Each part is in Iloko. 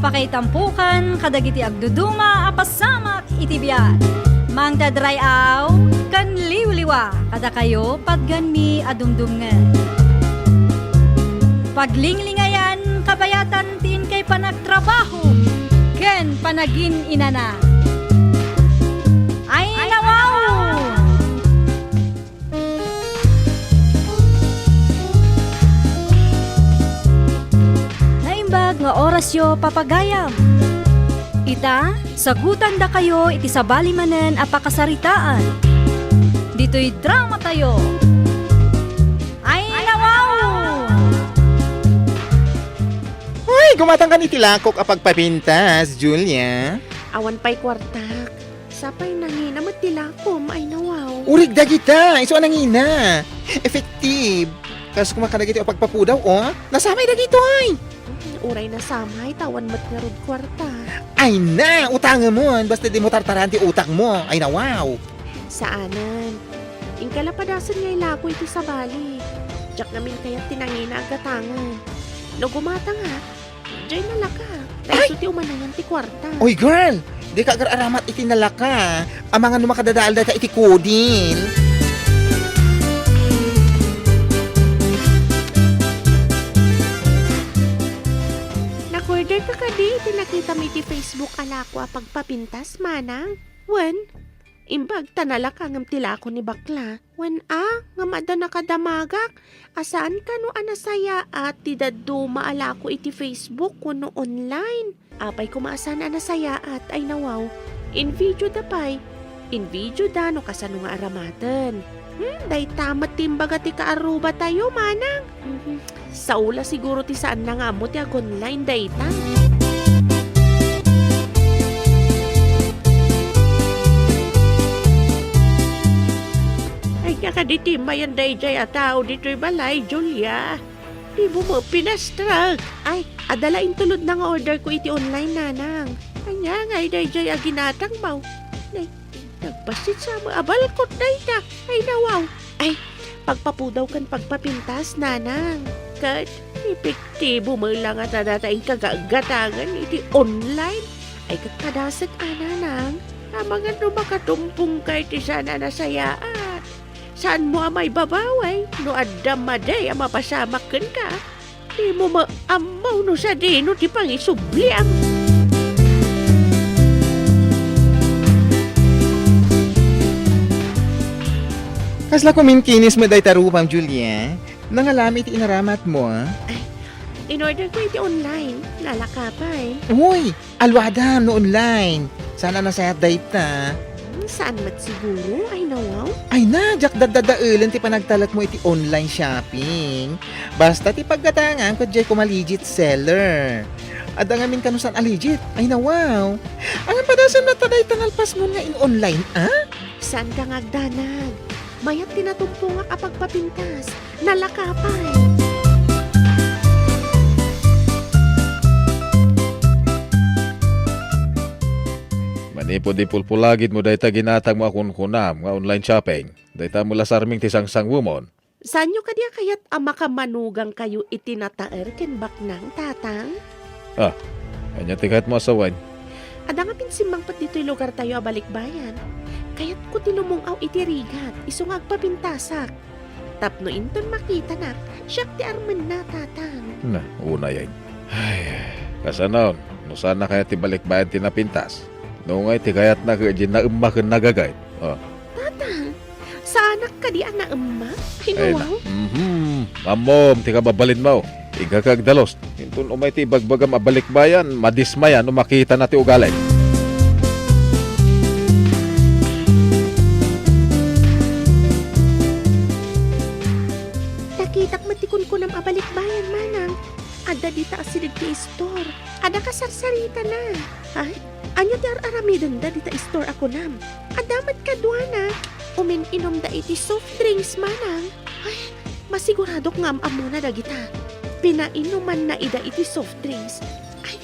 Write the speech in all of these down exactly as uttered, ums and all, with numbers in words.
Pakaitampokan kadagiti agduduma a pasamak iti biag. Mangted ray-aw ken liwliwa kadakayo patganmi a dumdumngeg. Paglinglingayan kabayatan ti inkay panagtrabaho ken panagin-inana. Ay, nawaw! Naimbag nga orasyo, papagayam. Ita, sagutandakayo iti sabali manen a pakasaritaan. Ditoy dramatayo. Ay, nawaw! Uy, gumatangkan iti lakok a pagpapintas, Julia. Awan pay kuartak. Sapay nangina met ti lakom, ay nawaw. Urig dagita, isu a nangina. Effective. Kas kumakadagiti a pagpapudaw, oh. Nasamay dagitoy. Hmm, uray nasamay, tawan met ngarud kuarta. Ay na, utangemon, basta dimo tartaran ti utangmo. Ay nawaw. Saanen. Inka la padasen nga ilako iti sabali. Diak ngamin kayat ti nangina a gatangen. No gumatangak, diay nalaka. Ta isu ti umanayan ti kuarta. Oy, girl! Dika agar-aramat iti nalaka. Amangan no makadadaal dayta iti kudil. Nakorderka kadi iti nakitam iti Facebook a lako a pagpapintas, manang? Wen, imbag ta nalaka ngem ti lako ni bakla. Wen a, ngem adda nakadamagak a saan kano a nasayaat ti dadduma a lako iti Facebook wenno online. Apay koma a saan a nasayaat, ay nawaw. Invidio da pay. Invidio da no kasano nga aramaten. Hmm, dayta met ti imbaga ti kaarrubatayo, manang. Mhm. Sao la siguro ti saanna nga ammo ti ag-online dayta. Ay, kakadi ti mayan daydiay a tao ditoy balay, Julia. Dimo met pinastrek. Ay, adda la intulodna nga order ko iti online, nanang. Ania ngay daydiay a ginatangmo? Nay, Nagbassit sa met a balkot dayta. Ay, nawaw. Ay, pagpapudaw ken pagpapintas, nanang. Ket epektibo met la ngata dayta inka gatangen iti online. Ay, ket padasek a, nanang. Amangan no makatumpongka iti saan a nasayaat. Saanmo a maibabaw, ay, no adda madi a mapasamak kenka. Dimo met ammo no sadino ti pangisubliam. Kasla kuminkinis met dayta rupam, Julia. Nangalam iti inaramatmo, a? Ay, in-order ko iti online. Nalaka pay. Uy, Aluadam no online. Saan a nasayaat dayta? Hmm, saan met siguro? Ay, nawaw. Ay na, diak daddadaelen ti panagtalekmo iti online shopping. Basta ti paggatangam ket diay koma legit seller. Adda ngamin kano saan a legit? Ay, nawaw. Ngem padasen met dayta nalpasmon nga in-online, a? Saanka nga agdanag. Mayat ti natumpongak a pagpapintas. Nalaka pay. Manipud ipulpulagidmo dayta ginatangmo a kunkunam nga online shopping, dayta met la sarming ti sangsangwemon. Saanyo kadi a kayat a makamanugangkayo iti nataer ken baknang, Tatang? Ah, ania ti kayatmo a sawen? Adda nga pinsimmangpet ditoy lugartayo a balikbayan. Kayatko ti lumung-aw iti rigat, isu nga agpapintasak. Tapno inton makitanak, siak ti armenna, Tatang. Na, unay, ay. Ay, kasanon, no saan a kayat ti balikbayan ti napintas? No ngay ti kayatna ket diay naemma ken nagagayt. Oh. Tatang, saanak kadi a naemma? Ay, na. Ay, nawaw. Mhm. Ammom ti kababalinmo. Inkaka agdalus. Inton umay ti ibagbagam a balikbayan, madismaya no makitana ti ugalim. Nakitak met ti kunkunam a balikbayan, manang. Adda dita asideg ti istor. Adda kasarsaritana. Ay, ania ti ar-aramidenda dita istor a kunam? Adda met kaduana. Umin-inumda iti soft drinks, manang. Ay, masiguradok nga am-ammona dagita. Pinainumanna ida iti soft drinks. Ay,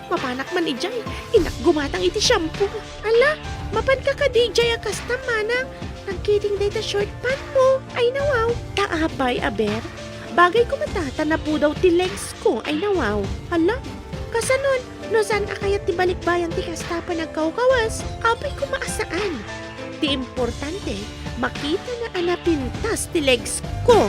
mapanak man idiay. Innak gumatang iti shampoo. Ala, mapanka kadi idiay a kasta, manang? Nagkiting dayta short pant mo. Ay, nawaw. Ta apay, aber? Bagay ko met ta napudaw ti legs ko. Ay, nawaw. Ala, kasanon? No saan a kayat ti balikbayan ti kasta a panagkawkawas, apay koma a saan. Ti importante, makita nga a napintas ti legs ko.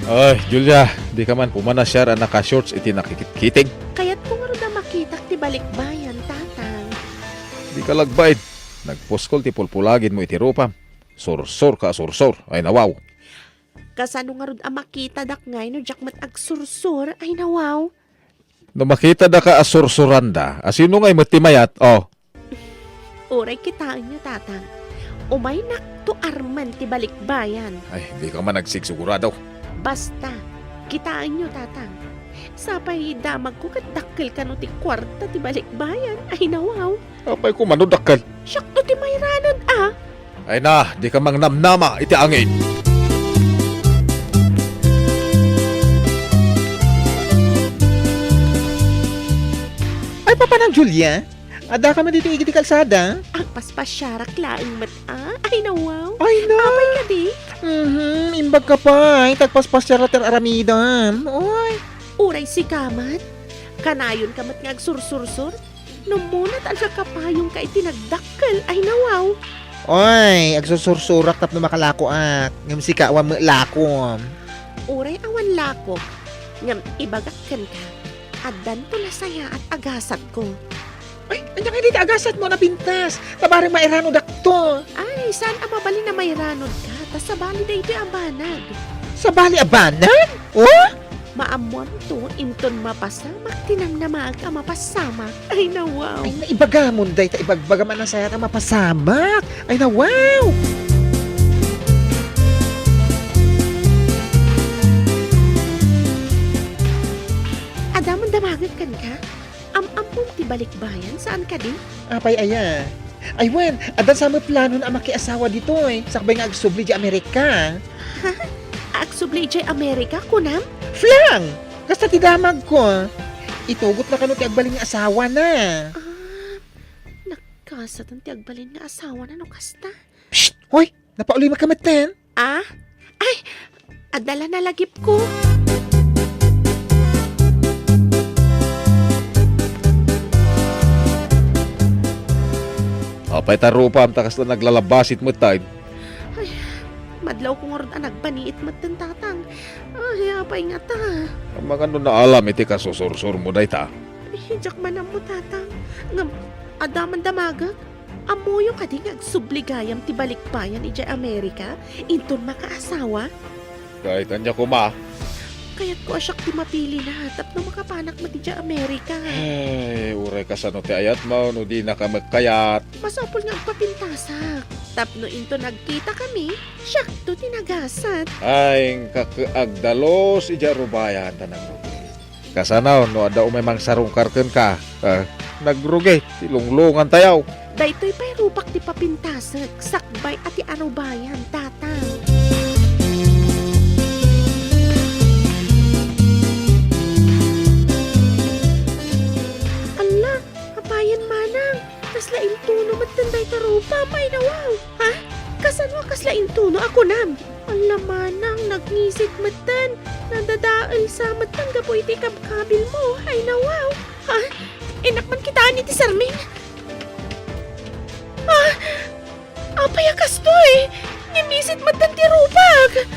Ay, Julia, di ka man pumanasiar a naka-shorts iti nakikitkiting. Kayatko ngarud a makitak ti balikbayan, Tatang. Di ka lagbain. Nagpuskol ti pulpulagidmo iti rupam. Sursor ka a sursor. Ay, nawaw. Kasano ngarud a makitadak ngay no diak met agsursor? Ay, nawaw. No makitadaka a sursuranda, a sino ngay met ti mayat? Oh. Uray kitaenyo, Tatang. Umaynakto armen ti balikbayan. Ay, di ka man agsigsigurado. Basta, kitaenyo, Tatang. Sapay damagko ket dakkel kano ti kuarta ti balikbayan. Ay, nawaw. Apay koma no dakkel? Siakto ti mairanod, a. Ay na, di ka mangnamnama iti angin. Ay, papanam, Julia? Adda ka man ditoy igiti kalsada? Agpaspasiarak laeng met, a. Ay, nawaw. Ay, na. Apay kadi? Mhm, imbag ka pay, ta agpaspasiar ti ar-aramidem. Oy. Uray sika met. Kanayon ka met nga agsursursor? No muna ta nakapayon ka iti nagdakkel, ay nawaw. Oy, agsursursurak tapno makalakoak, ngem sika awan met lakom. Uray awan lakok, ngem ibagak kenka, addanto nasayaat a gasatko. Ay, ania kadi ti agasatmo a napintas? Ta bareng mairanodakto. Ay, saan a mabalin a mairanodka, ta sabali daytoy a banag. Sabali a banag? Oh? Maammoanto inton mapasamak ti namnamaak a mapasamak. Ay, nawaw. Ay, naibagamon dayta ibagbagam a nasayaat a mapasamak. Ay, nawaw. Adda man damagek kenka? Am-ammom ti balikbayan, saan kadi? Apay aya? Ay wen, adda sa met planon a makiasawa ditoy, sakbay nga agsubli idiay Amerika. Ha? Agsubli idiay Amerika, kunam? Flang! Kasta ti damagko. Itugotna kano ti agbalin nga asawana. Ah, nagkasatan ti agbalin nga asawana no kasta. Psst! Hoy! Napaulibak ka metten? Ah? Ay! Adda la nalagipko. Apay ta rupam ta kasla naglalabasit metten? Ay, madlawko ngarud a nagpaniit metten, Tatang. Ay, apay ngata? Amangan no naalam iti kasursursurmo dayta? Ay, diak man ammo, Tatang. Ngem, adda man damagek. Ammoyo kadi nga agsubli gayam ti balikbayan idiay Amerika inton makaasawa? Kahit ania koma. Kayatko a siak ti mapilina tapno makapanak met idiay Amerika. Ay, uray kasano ti ayatmo no dinaka met kayat? Masapul nga agpapintasak tapno inton nagkitakami, siakto ti nagasat. Ay, inka ket agdalus idiay arubayan ta nagrugi. Kasano no adda umay mangsarungkar kenka? Ah, nagrugi ti lunglungantayo. Daytoy pay rupak ti papintasek sakbay a ti arubayan, Tatang. Alla, apayen manang, kasla intuno metten dayta rupam, ay nawaw. Ha? Kasano a kasla intuno a kunam? Alla manang, nagngisit metten. Nadadaelsa metten gapu iti kabkabilmo. Ay, nawaw. Ha? Innak man kitaen iti serming. Ah! Apay a kastoy? Nimisit metten ti rupak.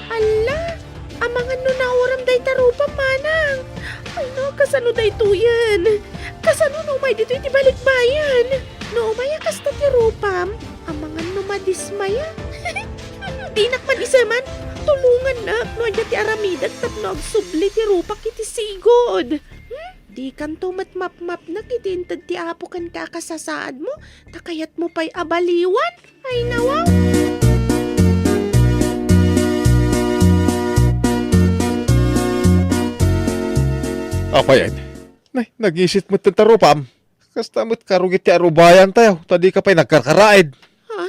Alla, amangan no nauram dayta rupam, manang. Ay no, kasano daytoyen? Kasano no umay ditoy ti balikbayan? No umay a kasta ti rupam, amangan no madismaya. Dinak man iseman, tulongannak no adda ti aramidek tapno agsubli ti rupak iti sigud. Hmm? Dikanto met mapmapnek iti inted ti Apo kenka a kasasaadmo, ta kayatmo pay a baliwan? Ay, nawaw! Apayen? Nay, nagisit met ti tarupam. Kasta met karugit ti arubayantayo, ta dika pay nagkarkaraid. Ha?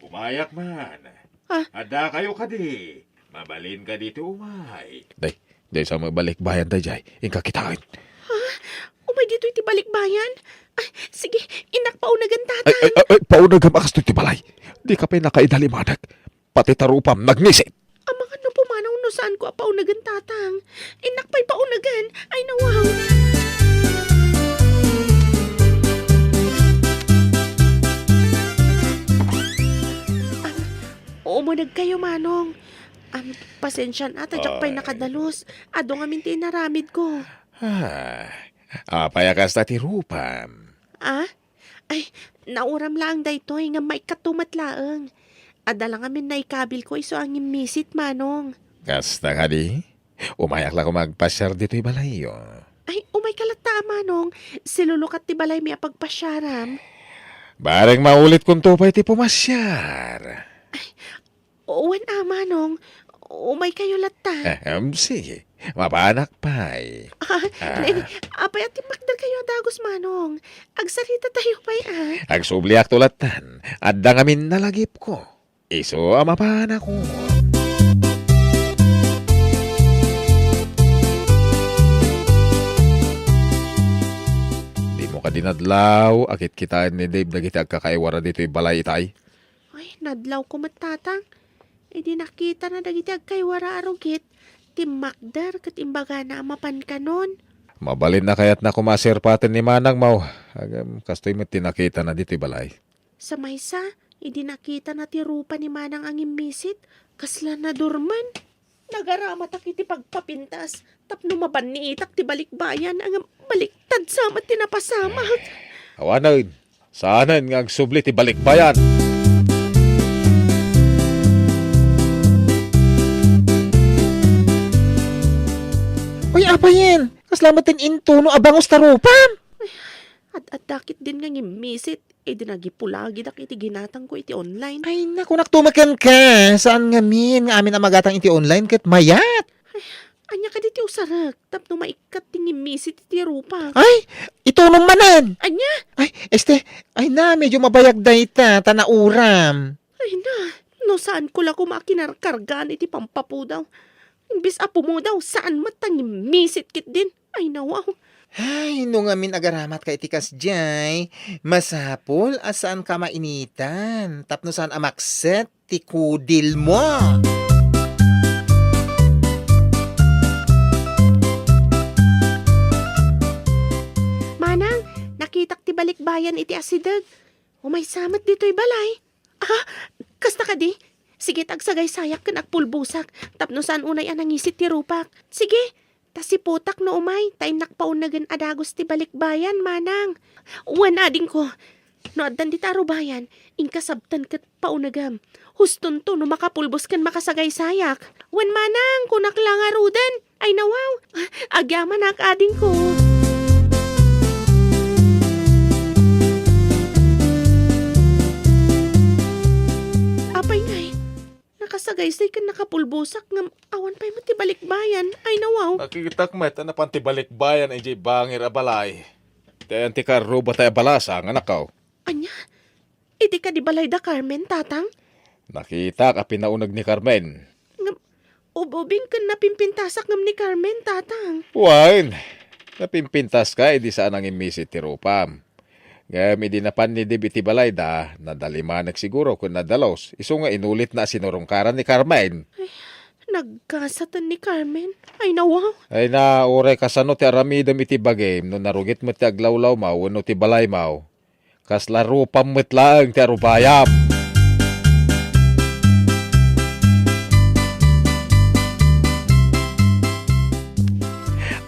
Umayak man. Ah. Adda kayo kadi? Mabalin kadi ti umay? Day, day sa mabalikbayan dayjay. Inka kitaen. Ha? Umay ditoy ti balikbayan? Ah, sige, innak paunagan, Tatang. Ay, ay, ay, ay, paunagam a kastoy ti balay. Dika pay nakaidalimadak. Pati tarupam, nagnisit. Saanko a paunagen, Tatang. Innak pay paunagen. Ay, nawaw. Am, umuneg kayo, Manong. Am, pasensian a, ta diak pay Ay. nakadalus. Adu ngamin ti inaramidko. Ah, apay a kasta ti rupam? Ah? Ay, nauram laeng daytoy, ngem maikkatto met laeng. Adda la ngamin naikabilko isu a ngimmisit, Manong. Kasta kadi? Umayak la koma agpasiar ditoy balayyo. Ay, umayka latta, a Manong. Silulukat ti balaymi a pagpasiaram. Bareng maulitkonto pay ti pumasiar. Wen a, Manong. Umaykayo latta. Ahem, sige. Mapanak pay. Ah, Ah. nay, apay a timmakderkayo a dagus, Manong? Agsaritatayo pay, ah. Agsubliakto lattan. Adda ngamin nalagipko. Isu a mapanakon. Dimo kadi nadlaw a kitkitaen ni Dave dagiti agkakaiwara ditoy balay itay? Ay, nadlawko met, Tatang. Idi nakitana dagiti agkaiwara a rugit, timmakder ket imbagana a mapankanon. Mabalin a kayatna koma a serpaten ni manangmo. Ngem, kastoy met ti nakitana ditoy balay. Sa maysa, idi nakitana ti rupa ni manang a ngimmisit, kasla nadurman. Nagaramatak iti pagpapintas tapno mabanniitak ti balikbayan, ngem baliktad sa met ti napasamak. Awanen, saanen nga agsubli ti balikbayan. Uy, apayen, kasla met ti intuno a bangus ta rupam? Ay, ad-adda ketdin nga ngimmisit. Idi nagipulagidak iti ginatangko iti online. Ay, naku, naktumekenka. Saan ngamin nga amin a magatang iti online ket mayat? Ay, ania kadi ti usarek tapno maikkat ti ngimmisit iti rupak? Ay, itunom manen. Ania? Ay, este, ay na, medyo mabayag dayta, ta nauram. Ay na, no saanko la koma a kinarkargaan iti pampapudaw. Imbes a pumudaw, saan met ta ngimmisit ketdin. Ay, nawaw. Ay, no ngamin agaramatka iti kasdiay, masapul a saanka mainitan tapno saan a makset ti kudilmo. Manang, nakitak ti balikbayan iti asideg. Umaysa met ditoy balay. Ah, kasta kadi? Sige, ta agsagaysayak ken agpulbosak tapno saan unay a nangisit ti rupak. Sige, ta siputak no umay, ta innak paunegen a dagus ti balikbayan, manang. Wen, adingko, no addan dita a rubayan, inka sabten ket paunegem. Hustonto no makapulbos ken makasagaysayak. Wen, manang, kunak la ngaruden. Ay, nawaw! Agyamanak, adingko! Apay ngay, nakasagaysay ken nakapulbosak ngem awan pay met ti balikbayan. Ay, nawaw! Nakitak met a napan ti balikbayan idiay bangir a balay. Ti ayan ti karruba tay a balasang, anakaw? Ania? Idi kadi balay da Carmen, Tatang? Nakitak a pinauneg ni Carmen. Ngem, ububing ken napimpintasak ngem ni Carmen, Tatang. Wen, napimpintaska idi saan a ngimmisit ti rupam. Ngem idi napan ni Dib iti balayda, nadalimanek siguro ken nadalus, isu nga inulitna a sinurungkaran ni Carmen. Ay, nagkasaten ni Carmen. Ay, nawaw. Ay na, uray kasano ti aramidem iti bagim no narugit met ti aglawlawmaw wenno ti balaymaw. Kasla rupam met laeng ti arubayam.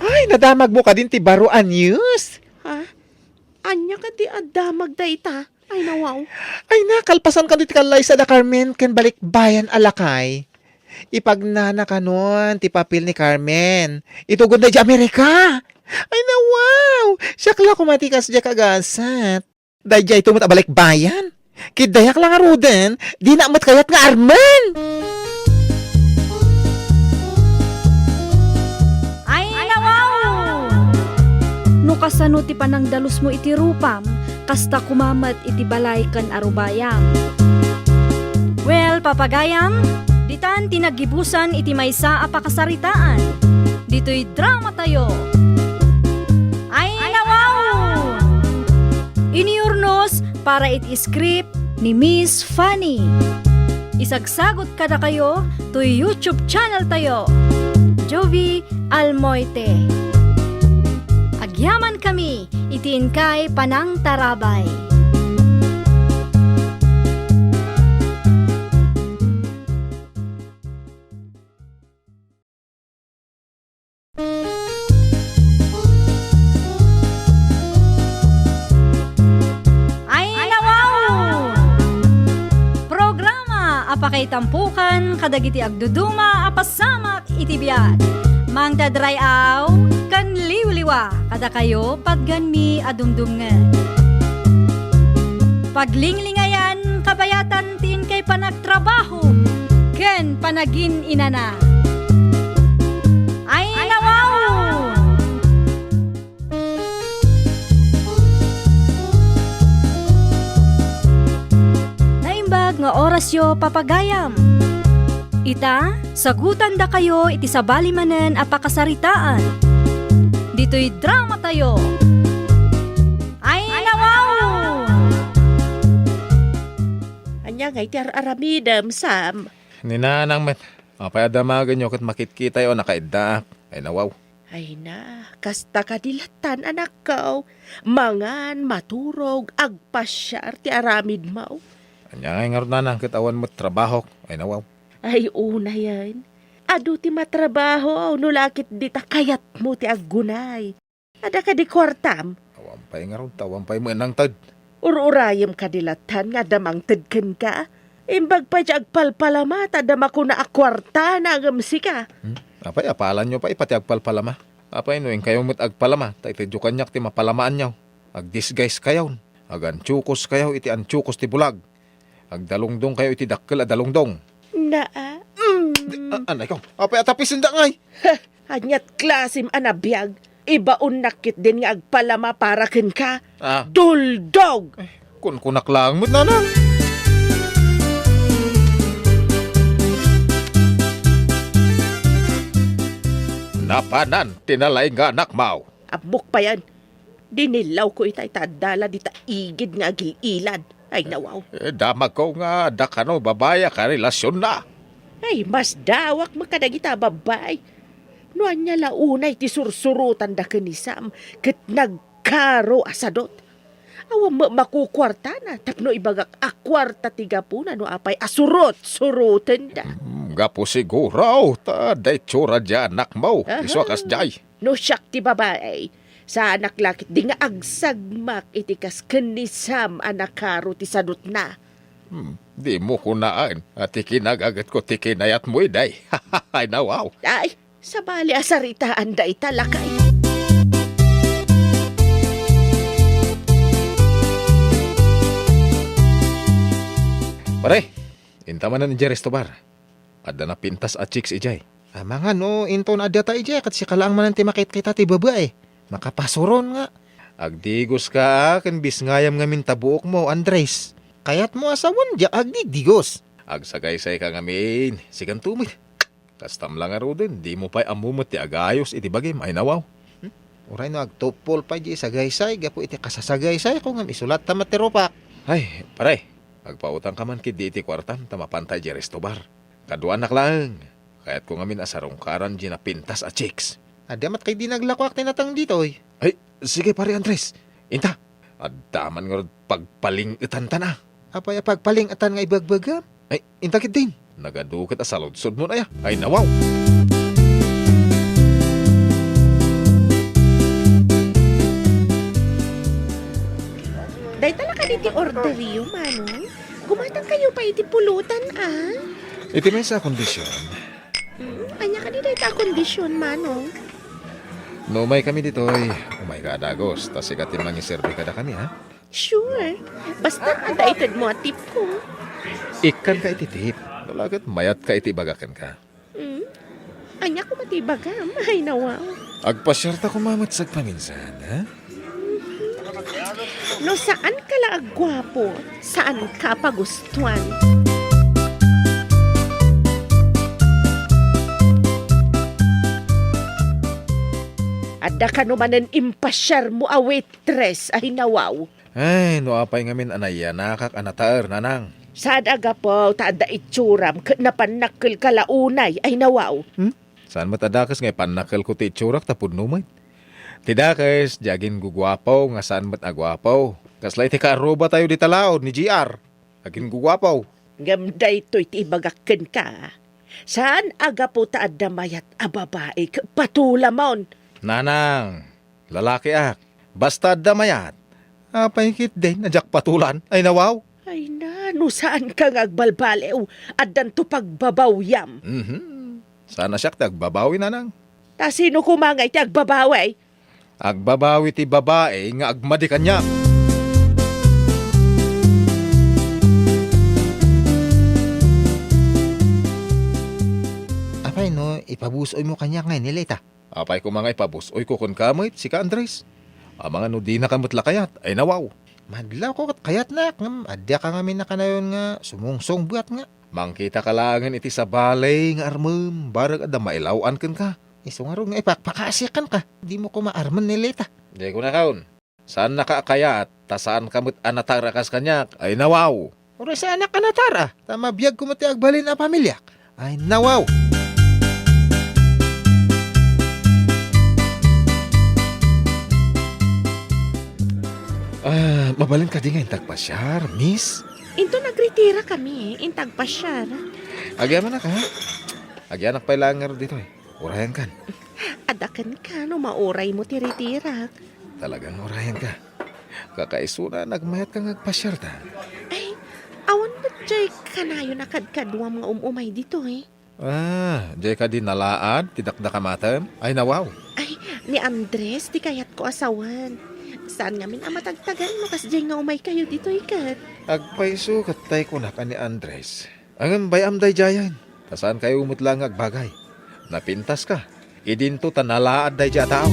Ay, nadamagmo kadin ti baro a news? Ha? Ania kadi a damag dayta? Ay, nawaw. Ay na, kalpasan kano ti kallaysa da Carmen ken balikbayan a lakay. Ipagnana kanon ti papel ni Carmen. Itugod na idiay Amerika. Ay, nawaw! Siak la koma ti kasdiay a gasat. Daydiay to met a balikbayan. Kiddayak la ngaruden, dina met kayat nga armen. Ay, nawaw! No kasano ti panangdalusmo iti rupam, kasta koma met iti balay ken arubayam. Well, papagayam, ditan ti naggibusan iti maysa a pakasaritaan. Ditoy dramatayo. Ay, nawaw! Iniurnos para iti script ni Miss Fanny. Isagsagut kadakayo toy YouTube channel tayo, Jovie Almoite. Agyamankami iti inkay panangtarabay. Ayna wow! Programa a pakaitampukan kadagiti agduduma a pasamak iti biag. Mangted ray-aw ken liwliwa kadakayo patganmi a dumdumngeg. Paglinglingayan kabayatan ti inkay panagtrabaho ken panagin-inana. Ayna wow! Naimbag nga orasyo, papagayam. Ita, sagutandakayo iti sabali manen a pakasaritaan. Ditoy dramatayo. Ayna wow! Ania ngay ti ar-aramidem, Sam? Ni Nanang met, apay a damagenyo ket makitkitayo a nakaiddaak? Ayna wow. Ayna, kasta kadi lattan, anakko. Mangan, maturog, agpasiar ti aramidmo. Ania ngay ngarud, Nanang, ket awan met trabahok? Ayna wow. Ay, unayen. Adu ti matrabaho, no la ket dita kayatmo ti aggunay. Adda kadi kuartam? Awan pay ngarud, ta awan pay met nangted. Ur-urayem kadi lattan nga adda mangted kenka? Imbag pay ti agpalpalama, ta adda makuna a kuartana ngem sika. Hmm? Apay, apalanyo pay ipati agpalpalama? Apay, no inkayo met agpalama, ta itedyo kaniak ti mapalamaanyo. Agdisguise kayon. Agantiokos kayo iti antiokos ti bulag. Agdalungdong kayo iti dakkel a dalungdong. Naa. Mm. Di, a-, anay ko. Apay a tapisendak ngay? Heh, aniat klasem a nabiag? Ibaonnak ketdin nga agpalama para kenka. Ah. Duldog! Eh, kunkunak laeng met, Nanang. Napanan ti nalaing nga anakmo. Ammok payen. Dinillawko itay ta adda la dita igid nga agil-ilad. Ayna wow. Eh, damagko nga adda kano babai a karelasionna. Ay, masdawak met kadagita a babai. No ania la unay ti sursurotanda ken ni Sam ket nagkaro a sadut. Awan met makukuartana tapno ibagak a kuarta ti gapuna no apay a surot-surotenda. Mm, gapu siguro ta adda itsura diay anakmo. Aha. Isu a kasdiay. No siak ti babai, saanak la ketdi nga agsagmak iti kas ken ni Sam a nakaro ti sadutna. Hmm, dimo kunaen a ti kinagagetko ti kinayatmo idi. Ayna wow. Ay, sabali a saritaan dayta, lakay. Pare, inta manen idiay resto bar. Adda napintas a chicks idiay. Amangan no inton adda ta idiay, ket sika laeng manen ti makitkita ti babai. Makapasuron nga. Agdigoska ken bisngayam ngamin ta buokmo, Andres. Kayatmo a sawen diak agdidigos. Agsagaysayka ngamin. Sikanto met. Kastam la ngaruden, dimo pay ammo met ti agayos iti bagim, ayna wow. Hmm? Uray no agtuppol pay diay sagaysay gapu iti kasasagaysayko ngem isu latta met ti rupak. Ay, pare, agpautangka man ketdi iti kuartam ta mapanta idiay resto bar. Kaduanak laeng. Kayatko ngamin a sarungkaran diay napintas a chicks. Adda met ketdi naglakuak ti nateng ditoy. Ay, sige, Pare Andres. Inta, adda man ngarud pagpaling-etantan a. Apay a pagpaling-etan nga ibagbagam? Ay, inta ketdin. Nagadu ket a saludsodmon aya. Ayna wow. Dayta la kadi ti orderyo, Manong? Gumatangkayo pay iti pulutan, a? Iti maysa a kondisyon. Hmm, ania kadi dayta a kondisyon, Manong? No umaykami ditoy, umayka a dagus, ta sika ti mangiserbi kadakami, ha? Sure. Basta adda itedmo a tipko. Ikkanka iti tip. No la ket mayatka iti ibaga kenka. Hmm? Ania koma ti ibagam? Ayna wow. Agpasiarta koma met sagpaminsan, ha? No saanka la agguapo, saanka pagustuan. Adda kano manen impasiarmo a waitress, ayna wow. Ay, no apay ngamin a nayanakak a nataer, Nanang. Saan a gapu ta adda itsuram ket napannakkelka la unay, ay nawaw. Hmm? Saan met a dakes nga ipannakkelko ti itsurak ta pudno met. Ti dakes, di agingguguapo nga saan met a guapo. Kasla iti kaarrubatayo dita laod ni G R. Agingguguapo. Ngem daytoy ti ibagak kenka. Saan a gapu ta adda mayat a babai ket patulamon. Nanang, lalakiak. Basta adda mayat. Apay ketdin a diak patulan? Ay nawaw. Ay na, no saanka nga agbalbaliw, addanto pagbabawiam. Mhm. Saan a siak ti agbabawi, nanang. Ta sino koma ngay ti agbabawi? Agbabawi ti babai nga agmadi kaniak. Apay no ipabus-oymo kaniak ngay ni Lita? Apay koma nga ipabus-oyko kenka met, sika Andres? Amangan no dinaka met la kayat, ay nawaw. Madlawko ket kayatnak, ngem adda ka ngamin a kanayon nga sumungsong buat nga. Mangkitaka laengen iti sabali nga armem, barek adda mailaw-an kenka. Isu ngarud nga ipakpakaasiak kenka, dimo koma armen ni Lita. Di kunakon. Saannaka a kayat, ta saanka met a natara kas kaniak, ay nawaw. Uray saanak a natara, ta mabiagko met ti agbalin a pamiliak. Ay nawaw. Ah, mabalin kadi nga intag pasiar, miss? Into nagritira kami, intag pasiar. Agyamanak, ha? Agyanak pay laeng ngarud ditoy. Urayankan. Adda kenka no mauraymo ti ritirak. Talagang urayanka. Kakaisuna, nagmayatka nga agpasiarta. Ay, awan met jay kanayon a kadkaduam nga um-umay ditoy. Ah, jay kadi nalaad ti dakdakamatem? Ay, nawaw. Ay, ni Andres ti kayatko a sawen. Saan ngamin a matagtagan no kasjay nga umaykayo ditoy ket. Agpayso ket tay kunak a ni Andres. Ngem bay-am daydiayen, ta saankayo met la nga agbagay. Napintaska. Idinto ta nalaad daydiay a tao.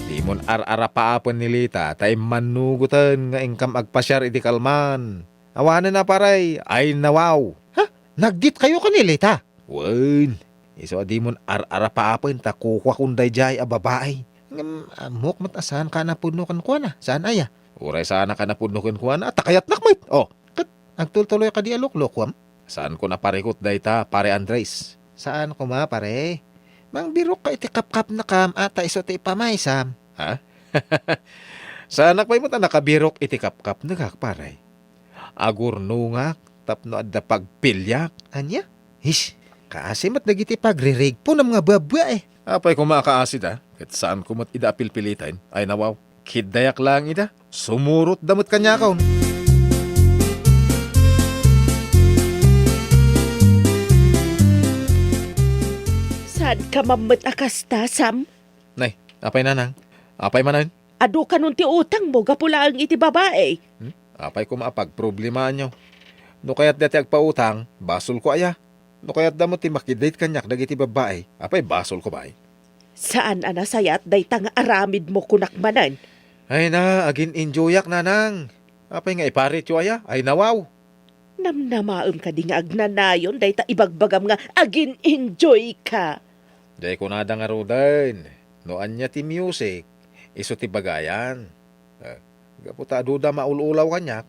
Dimon ar-arapaapen ni Lita ta immannugoten nga inkam agpasiar idi kalman. Awanen a, pare, ay nawaw. Ha? Nagditkayo ken ni Lita? Wen, isu a dimon ar-arapaapen ta kukuakon daydiay a babai. Ngem ammok met a saanka a napudno kenkuana. Saan aya? Uray saanak a napudno kenkuana, ta kayatnak met. Oh. Ket agtultuloy kadi a luklukuam? Saanko a parikut dayta, Pare Andres. Saan koma, pare. Mangbirokka iti kapkapnekam a ta isu ti ipamaysam. Ha? Saanak pay met a nakabirok iti kapkapnekak, pare. Agurnongak tapno adda pagpiliak. Ania? Hish, kaasi met dagiti pagririgponam nga babbai. Apay koma a kaasida, ket saanko met ida a pilpiliten. Ay nawaw, kiddayak laeng ida. Sumurotda met kaniakon. Saanka mammet a kasta, Sam? Nay, apay, nanang? Apay manen? Adu kanon ti utangmo gapu laeng iti babai. Hmm? Apay koma a pagproblemaanyo? No kayatda ti agpautang, basolko aya? No kayatda met ti makidate kaniak dagiti babbai, apay basolko pay? Saan a nasayaat dayta nga aramidmo, kunak manen. Ay na, agin-enjoyak, nanang. Apay nga iparityo aya? Ay nawaw. Namnamaem kadi nga agnanayon dayta ibagbagam nga agin-enjoy ka? Jay kunada ngaruden, no ania ti music, isu ti bagayan. Eh, gapu ta aduda maul-ulaw kaniak,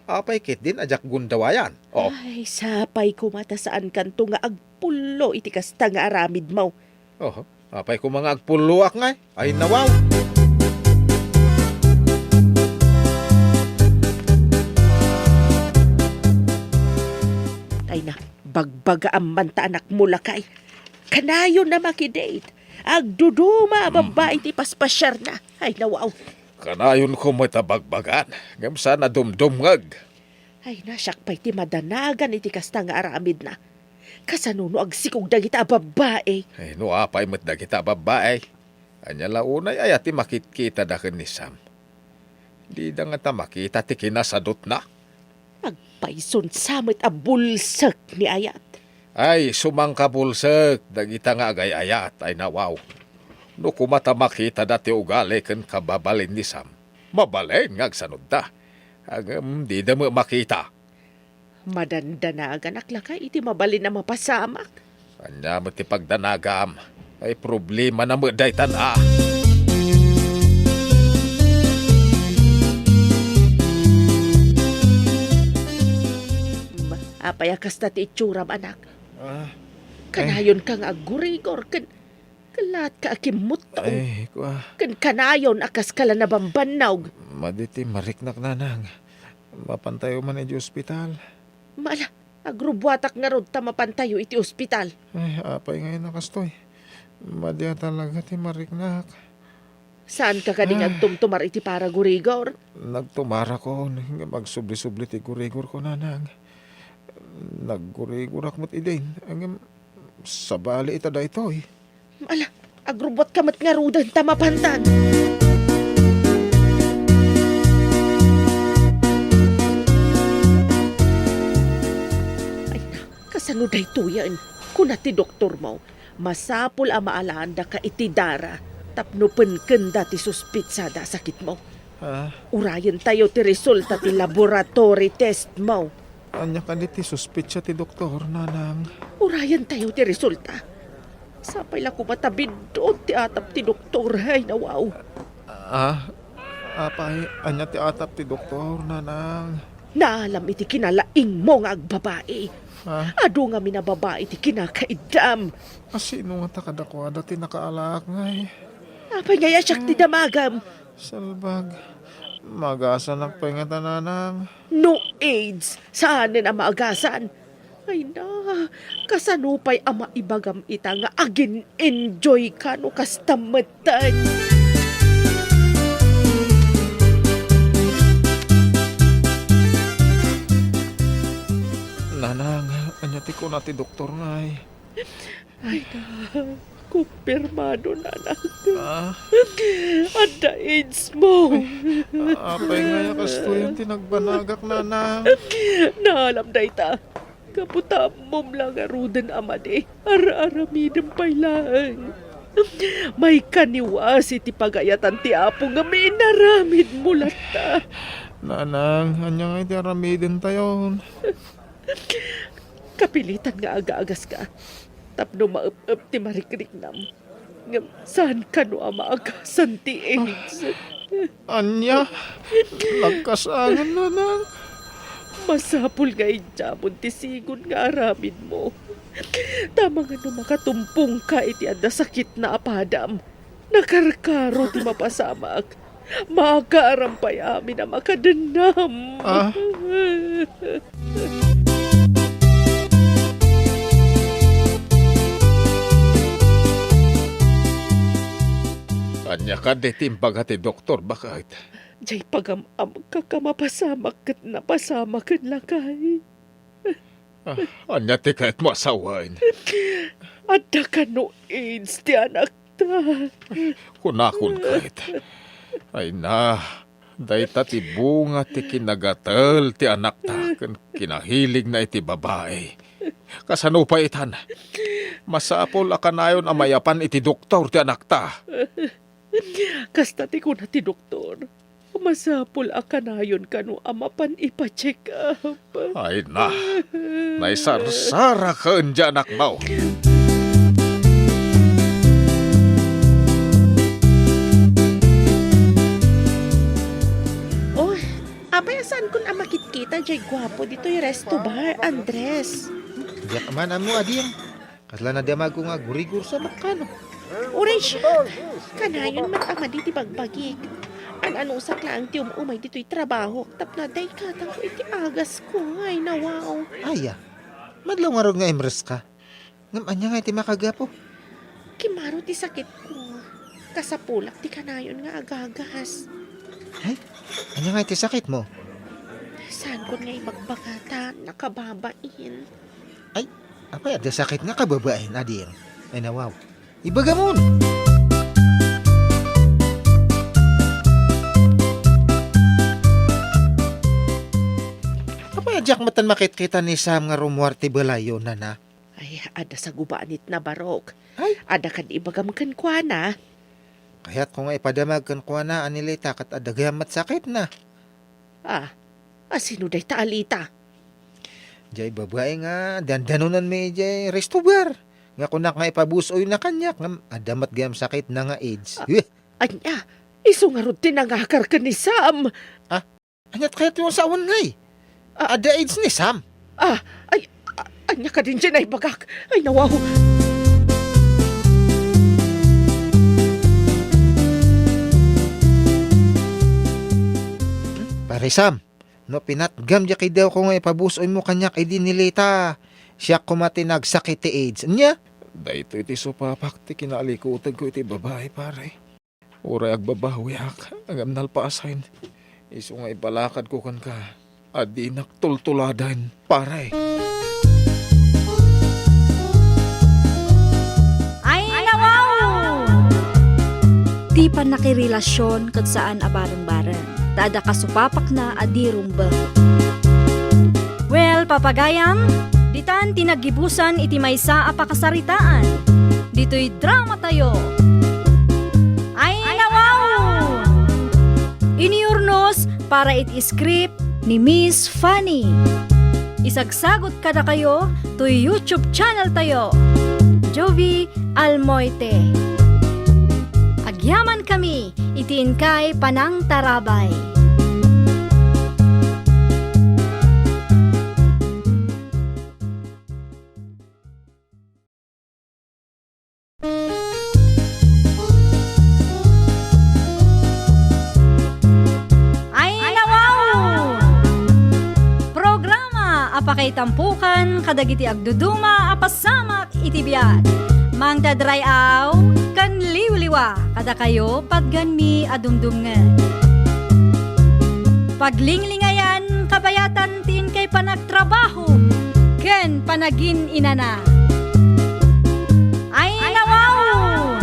apay ketdin a diak gundawayan? Oh. Ay, sapay koma ta saankanto nga agpullo iti kasta nga aramidmo. Oh, apay koma nga agpulloak ngay? Ay, nawaw! Ay na, bagbagaam man ta anakmo, lakay. Kanayon a makidate. Agduduma a babbai ti paspasiarna. Ay, nawaw. Kanayonko met a bagbagan, ngem saan a dumdumngeg. Ay, na, siak pay ti madanagan iti kasta nga aramidna. Kasano no agsikog dagita a babbai? Ay, no apay met dagita a babbai? Ania la unay aya ti makitkitada ken ni Sam? Dida ngata makita ti kinasadutna. Agpayson sa met a bulsek ni ayat. Ay, sumangkabulsek dagita nga agay-ayat, ay nawaw. No koma ta makitada ti ugali ken kababalin ni Sam, mabalin nga agsanudda. Ngem dida met makita. Madandanaganak lakay iti mabalin a mapasamak. Ania met ti pagdanagam? Ay, problemana met daytan a. Apay a kasta ti itsuram, anak? Ah, Kanayonka nga aggurigor, ken, ken laatka a kimmuttong. Ay, kua. Ken kanayon a kaska la nabambannog. Madi ti mariknak, nanang. Mapantayo man iti ospital. Mala, agrubbuatak ngarud ta mapantayo iti ospital. Ay, apay ngay a kastoy? Madi a talaga ti mariknak. Saanka kadi nga Ah. agtumtumar iti paragurigor? Nagtumarakon, ngem agsubli-subli ti gurigorko, nanang. Naggurigorak met idin, ngem sabali ita daytoy. Ala, agrubbuatka met ngaruden ta mapantan. Ay, kasano daytoyen? Kuna ti doktormo, masapul a maalaandaka iti dara tapno penkenda ti suspitsada a sakitmo. Ah. Urayentayo ti resulta ti laboratory testmo. Ania kadi ti suspitsa ti doktor, nanang? Urayentayo ti resulta. Sapay la koma ta biddut ti atap ti doktor, ay nawaw. Ah, apay, ania ti atap ti doktor, nanang? Naalam iti kinalaingmo nga agbabai. Ah? Adu ngamin a babai ti kinakaiddam. A, sino ngata kadakuada ti nakaalaak ngay? Apay ngay a siak ti damagam? Salbag. Maagasanak pay ngata, nanang? No aids, saanen a maagasan. Ay na, kasano pay a maibagam ita nga agin-enjoy ka no kasta metten? Nanang, ania ti kuna ti doktor ngay? Ay na, kumpirmado, nanang. Ah? Adda aids mo. Ay, apay ngay a kastoy ti nagbanagak, nanang? Naalam dayta. Gapu ta ammom la ngaruden a madi, ar-aramidem pay laeng. Maikaniwas iti pagayatan ti Apo nga inaramidmo latta. Nanang, ania ngay ti aramidentayon? Kapilitan nga agaagaska tapno maep-ep ti marikriknam. Ngem saan kano a maagasan ti aids. Ania? Nagkasangan, nanang? Masapul nga idiamon ti sigun nga aramidmo. Ta amangan no makatumpongka iti adda sakitna a padam, nakarkaro ti mapasamak. Makaaram pay amin a makadennam. Ah? Ania kadi ti imbaga ti doktor, baket? Diay pagam-amka a mapasamak ket napasamaken lakay. Ah, ania ti kayatmo a sawen? Adda kano aids ti anakta. Kunakon ket. Ay na, dayta ti bunga ti kinagatel ti anakta ken kinahiligna iti babai. Kasano pay itan? Masapul a kanayon a mayapan iti doktor ti anakta. Kasta ti kuna ti doktor, masapul a kanayon kano a mapan ipa-check up. Ay na, naisarsarak diay anakmo. Oh, apay a saankon a makitkita diay guapo ditoy resto bar, Andres? Diak man ammo, Ading. Kasla nadamagko nga agurigor sa makkano. Uray siak, kanayon met a madi ti bagbagik. An-anusak laeng ti um-umay ditoy trabahok tapno adda ikatangko iti agasko. Ay, nawaw. Aya, madlaw ngarud nga imreska. Ngem ania ngay ti makagapu? Kimmaro ti sakitko. Kasapulak ti kanayon nga agagas. Ay, ania ngay ti sakitmo? Saankon nga ibagbaga ta nakababain. Ay, apay adda sakit nga kababain, Ading? Ay, nawaw. Ibagamon! Apay a diak metten makitkita ni Sam nga rummuar ti balayyo, nana? Ay, adda sagubanitna, barok. Ay. Adda kadi ibagam kenkuana. Kayatko nga ipadamag kenkuana a ni Lita ket adda gayam met sakitna. Ah, a sino dayta a Lita? Diay babai nga dandanonanmi idiay resto bar. Nga kunak nga ipabus-oyna kaniak ngem adda met gayam sakitna nga aids. Ah, eh. Ania, isu ngarud ti nangakar ken ni Sam. Ah, aniat kayatyo a sawen ngay? Ah. Adda aids ni Sam? Ah, ay, a-, ania kadin diay naibagak? Ay, nawaw. Pare Sam, no pinatgam diay kidawko nga ipabus-oymo kaniak idi ni Lita, siak koma ti nagsakit ti AIDS. Ania? Daytoy ti supapak ti kinaalikutegko iti babai, pare. Uray agbabawiak, ngem nalpasen. Isu nga ipalakadko kenka a dinak tultuladen, pare. Ay, nawaw! Ti pannakirelasion ket saan a bareng-bareng, ta adda kasupapakna a di rumbeng. Well, papagayam, ditan ti naggibusan iti maysa a pakasaritaan. Ditoy dramatayo. Ay, nawaw! Inurnos para iti script ni Miss Fanny. Isagsagut kadakayo toy YouTube channel tayo, Jovie Almoite. Agyamankami iti inkay panangtarabay. Ay, nawaw! Programa a pakaitampokan kadagiti agduduma a pasamak iti biag. Mangted ray-aw ken liwliwa kadakayo patganmi a dumdumngeg. Paglinglingayan kabayatan ti inkay panagtrabaho ken panagin-inana. Ay, nawaw!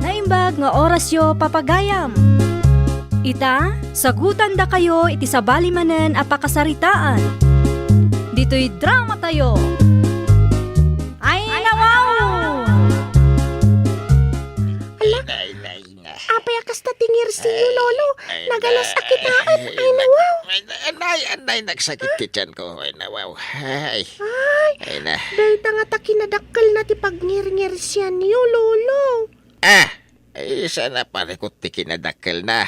Naimbag nga orasyo, papagayam. Ita, sagutandakayo iti sabali manen a pakasaritaan. Ditoy dramatayo. Ay, nawaw! Ala, Nay, nay, nay. Apay a kasta ti ngirsiyo, Ay, Lolo? Ay, Nagalas a kitaem. Ay, Ay, nag-, nawaw. Ay, na-, anay, anay, nagsakit ti tiyan ko. Ay, nawaw. Ay. Ay. Ay, na. Dayta nga ta kinadakkel na ti pagngirngirsianyo, Lolo. Ah, ay, sana parikot ti kinadakkel na.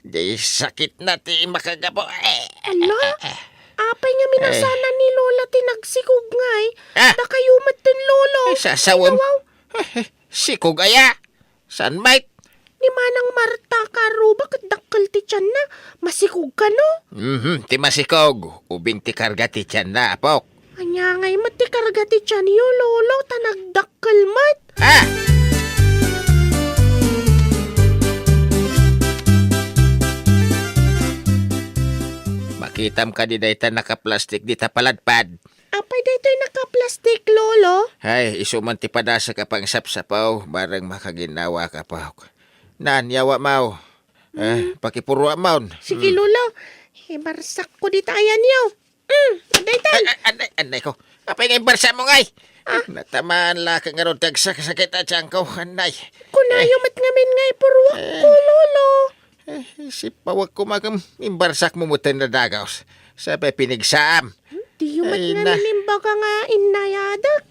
Di sakit na ti makagapu. Eh, Ala? eh, eh. Apay nga minasana Ay. ni Lola ti nagsikog ngay? Ah. Dakayo met ten, Lolo. Ay, sasawem. Ay, nawaw. Sikog aya? Saan met? Ni Manang Marta Karuba ket dakkel ti tianna. Masikog kano? Mhm, ti masikog. Ubing ti karga ti tianna, apok. Ania ngay met ti karga ti tianyo, Lolo, ta nagdakkel met? Ah! Makitam kadi dayta nakaplastik dita paladpad? Apay daytoy nakaplastik, Lolo? Ay, isu man ti padasek a pangsapsapaw, bareng makaginawa ka pa. Nan, yawa maw. Eh, Mm. pakipurua maw. Sige, Mm. Lolo. Ibarsakko dita ayanyo. Mm, adaytan. Ay, ay, anay, anay ko. Apay nga imbarsa mo ngay? Ah. Natamaan la ka ngarud ti agsakit a tiyan ko, anay. Kunayo Eh. met ngamin nga ipurua ko, Eh. Lolo. Eh, sipawek ko magam imbarsak mo met nadagaw. Sapay pinigsaam. Diyo met Ay, na. ngamin imbaga nga innayadak.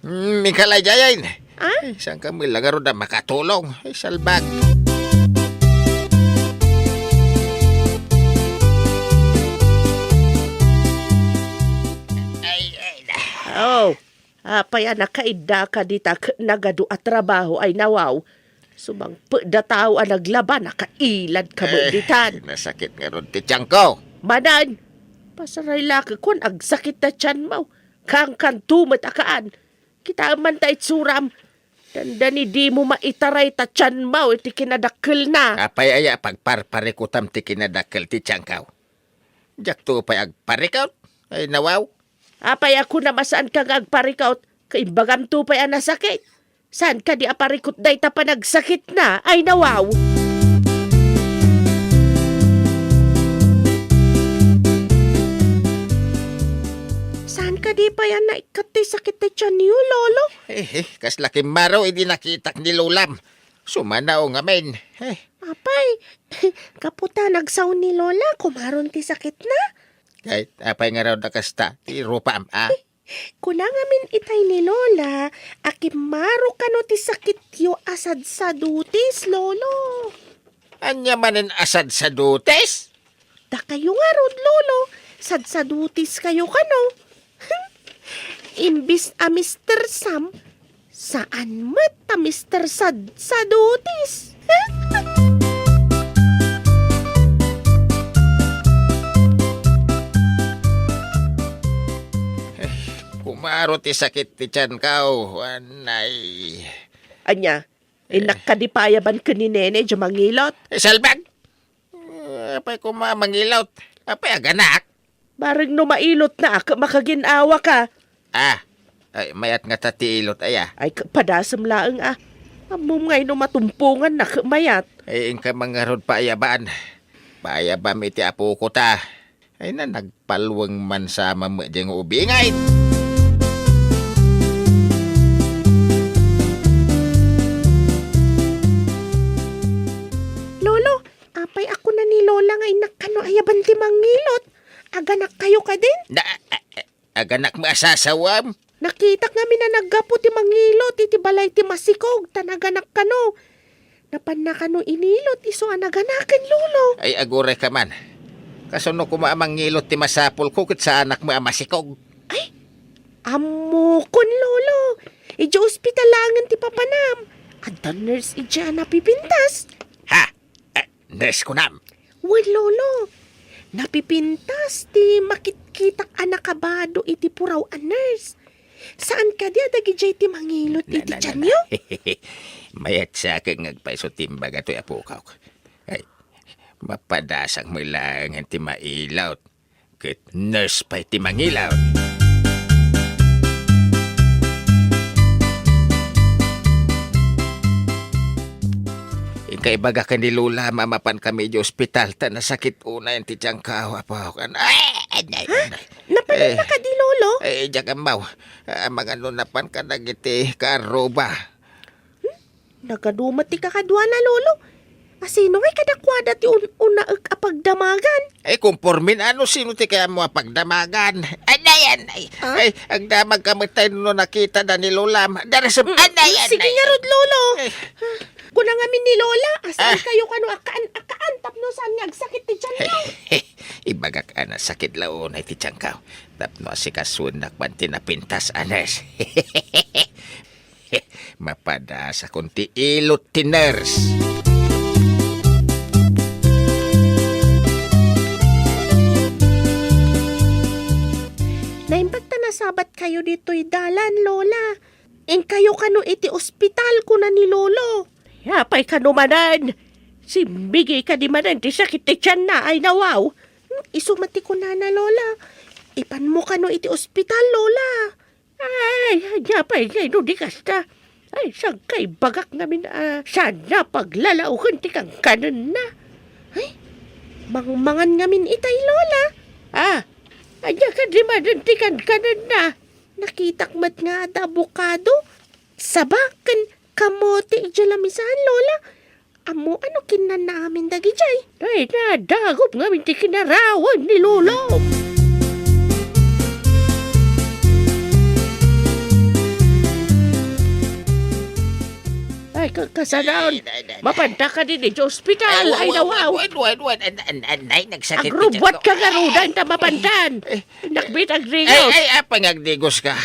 Mm, Mikalay, Jayain. Ah? Ay, saan ka mo ilagarod na makatulong? Ay, salbag. Ay, ay, na. Oh, apay a nakaidda ka dita ket nagadu a trabaho ay nawaw. Sumangpet da tao a naglaba, nakailad ka met Eh, ditan. Nasakit ngarud ti tiyan ko. Manan, pasaray la ket kuan agsakit ta tiyan mo. Kankanto met a kaan. Kitaem man ta itsuram. Dandani dimo maitaray ta tiyan mo iti kinadakkelna. Apay aya pagparparikutam ti kinadakkel ti tiyankaw? Diakto pay agparikut? Ay, nawaw. Apay a kunam a saanka nga agparikut? Kaimbagam to pay a nasakit. Saan kadi a parikut dayta panagsakitna? Ay, nawaw. Saan kadi pay a naikkat ti sakit ti tiyanyo, Lolo? Eh, eh, kasla kimmaro idi nakitak ni Lolam. Sumanaw ngamin. Eh. Apay, gapu ta nagsao ni Lola, kumaron ti sakitna? Ay, apay nga raw da kasta, ti rupam, ah? Kuna ngamin itay ni Lola, a kimmaro kano ti sakityo a sadsadutis, Lolo. Ania manen a sadsadutis? Dakayo ngarud, Lolo, sadsadutiskayo kano? Imbis a Mister Sam, saan met a Mister Sad-, Sadutis. Kumaro ti sakit ti tianko, anay. Ania? Eh. Innak kadi paayaban ken ni Nene, diay mangilot? Eh, salbag! Eh, apay koma mangilot? Apay aganak? Bareng no mailotna, ket makagin-awaka. Ah, ay, mayat ngata ti ilot, aya. Ay, k-, padasem laeng, ah. Ammom ngay no matumponganna ket mayat. Ay, inka man ngarud paayaban. Paayabam iti apoko ta. Ay na, nagpalweng man sa mamedya nga ubingay. Lolo, apay a kuna ni Lola nga innak kano ayaban ti mangilot? Aganakkayo kadin? Na, a-, a-, aganak mo asasawam? Nakitak ngamin a naggapu ti mangilot iti balay ti masikog, ta naganak kano. Napanna kano inilot isu a naganaken, Lolo. Ay, aguray ka man. Kasano koma a mangilot ti masapulko ket saanak mo a masikog? Ay, ammokon, Lolo. Idiay ospital laengen ti papanam. Adda nurse idiay a napipintas. Ha? Eh, nurse kunam? Wen, Lolo. Napipintas ti makitkitak a nakabado iti puraw a nurse. Saan kadi a dagidiay ti mangilot iti tianyo? Mayat sa ket nga agpayso ti imbaga toy apokak. Ay, mapadasak met laengen ti mailot. Ket nurse pay ti mangilot. Inka ibaga ken ni Lola, mamapan kami iti ospital, ta nasakit unay ti tianko, apok. Ay, ay, ay, ay. Napanan na kadi, Lolo? Eh, diak ammo. Amangan no napan kadagiti kaarruba. Hmm? Nagadu met ti kakaduana, Lolo. Asino ngay kadakuada ti un-unaek a pagdamagan? Eh, kumpormin, ano sino ti kayatmo a pagdamagan? Anay, anay. Ah? Ay, agdamag ka met tay no nakita da ni Lolam. Darasem, hmm, anay, sige anay. Ngarud, Lolo. Eh. Kuna ngamin ni Lola, asaan kayo kano akaan-akaan tapno saan nga agsakit ti tianyo? Ibagak a nasakit la unay ti tianko. Tapno asikasoennak man ti napintas a nurse. Mapadasakon ti ilot ti nurse. Naimbag ta nasabat kayo ditoy dalan, Lola. Inkayo kano iti ospital, kuna ni Lolo. Apay kano manen? Simbigi kadi manen ti sakit ti tianna, ay nawaw. Hmm, isu met ti kunana, Lola. Ipanmo kano iti ospital, Lola. Ay, ania pay ngay no di kasta? Ay, saan kay bagak ngamin a saan a paglalaoken ti kankanenna? Ay, mangmangan ngamin itay, Lola. Ah, ania kadi manen ti kankanenna? Nakitak met nga adda abokado, saba, ken kamote idiay lamisaan, Lola. Ammo ano kinnanna amin dagidiay? Ay, nadagop ngamin ti kinarawan ni Lolo. Ay, ka-, kasanaon. Ay, ay, ay, ay. Mapanta kadi idiay ospital. Ay, ay, wa-, wa-, nawaw. Wa-, wa-, wa-, an-, an-, an-, ay, nagsakit ti tianko. Agrubbuat ka ngaruden ta mapantan. Eh. Nakbit agdigos. Ay, ay, apay nga agdigos ka?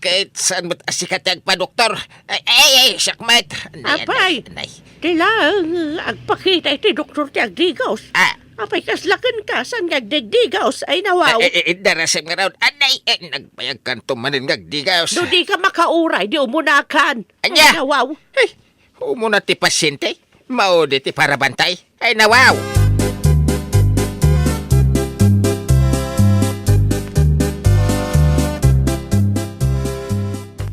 Ket saan met a sika ti agpadoktor? Ay, ay, ay, siak met. Anay, apay, anay, anay. Ti laeng agpakita iti doktor ti agdigos. Ah. Apay, kasla kenka, saan nga agdigdigos? Ay, nawaw. Eh, eh, eh, darasem ngarud. Anay, eh, nagbayag kanto manen nga agdigos. No di ka makauray, di umunakan. Ania? Ay, nawaw. Eh, umuna ti pasyente, maudi ti parabantay. Ay, nawaw!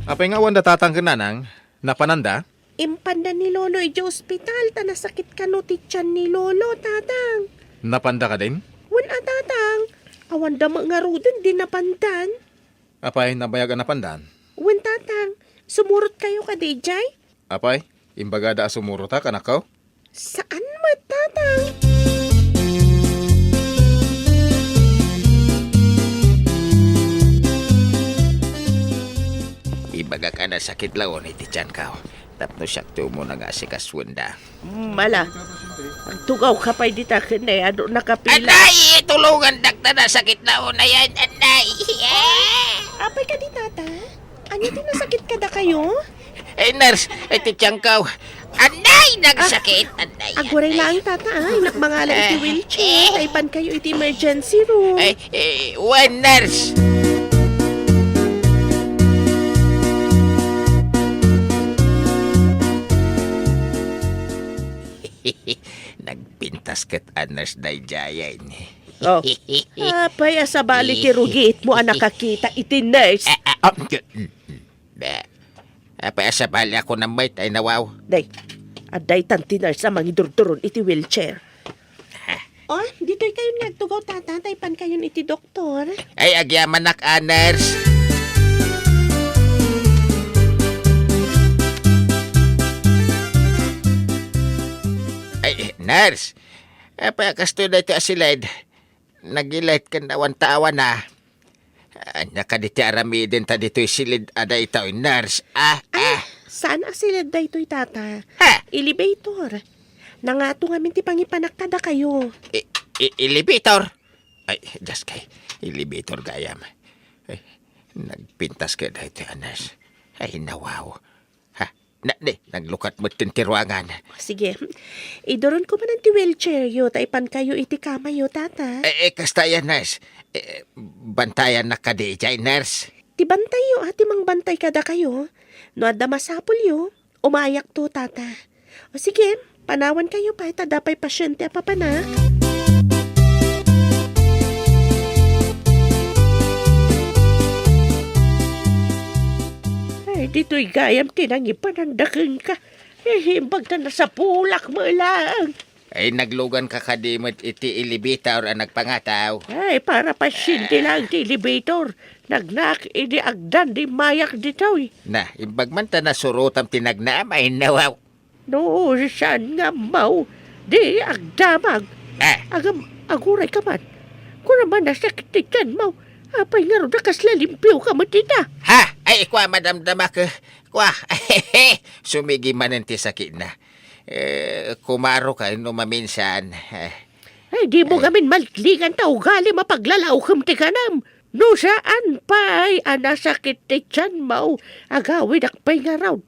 Apay nga awan da tatang ken nanang? Napananda? Impanda ni Lolo idiay ospital ta nasakit kano ti tian ni Lolo, Tatang. Napanda kadin? Wen a, Tatang. Awan da met ngaruden di napandan. Apay, nabayag a napandan? Wen, Tatang. Sumurot kayo kadi idiay? Apay, imbagada a sumurot a kanakko? Saan met, Tatang? Ibagak a nasakit la unay ti tianko. Tapno siak ti umuna nga asikasuenda. Mala. Agtugawka pay dita ken adu nakapila. Anay! Tulongandak ta nasakit na unayan, anay! Ah! Apay kadi, tata? Ania ti nasakit kadakayo? Eh, nurse, eh, ti tiangko. Anay! Nagsakit! Anay! Aguray laeng, tata, ah. Innak mangala iti wheelchair. Taipankayo iti emergency room. Eh, eh, wen, nurse! Nagpintas ket a nurse daydiayen. Oh. Apay a sabali ti rugiitmo a nakakita iti nurse? Ah, ah, ah, mm, mm, mm. Be. Apay a sabali a kunam met, ay nawaw. Day, adda itan ti nurse a mangidurduron iti wheelchair. Oh, ditoy kayon nga agtugaw, tata, taipankayon iti doktor. Ay, agyamanak a nurse. Ay, nurse. Apay a kastoy daytoy a siled? Nagilet ken awan taawana. Ania kadi ti aramidenta ditoy siled a daytoy, nurse? Ah, ah. Saan a siled daytoy, tata. Ha? Elevator. Nangato ngamin ti pangipanak kadakayo. E-, e-, elevator? Ay, just kay, elevator gayam. Ay, nagpintas kaya daytoy a nurse. Ay, nawaw. Ha? Na, di, naglukat met ti ruangan. Sige. Iduron ko manen ti wheelchair yo, taipankayo iti kamayo, tata. Eh, eh, kasta yan, nurse. Eh, bantayan na kadi, jay, nurse. Ti bantay yo, ah, ti mangbantay kadakayo. No adda masapul yo, umayak to, tata. O sige, panawan kayo pay, ta adda pay pasyente a papanak. Ay, ditoy gayam ti nangipananda kenka. Eh, imbag ta nasapulak mo lang. Ay, naglugan ka kadi met iti elevator a nagpangataw. Ay, para pasyente lang ti elevator. Nagnak idi agdan di mayak ditoy. Na, imbag man ta nasurotam ti nagnaam, ay nawaw. No, saan nga ammaw? Di agdamag. Ah. Agam, aguray ka man. Kuna man nasakit ti tiyan mo. Apay nga ruda kasla limpio ka met ita? Ha? Ay, kwa, madamdamak. Kwa, sumigi manen ti sakit na. Eh, kumaro ka no maminsan. Eh. Ay, di mo gamin maltlingan ta ugali mapaglalaokem ti kanam. No saan pay a nasakit ti tiyan mo, agawidak pay ngarud.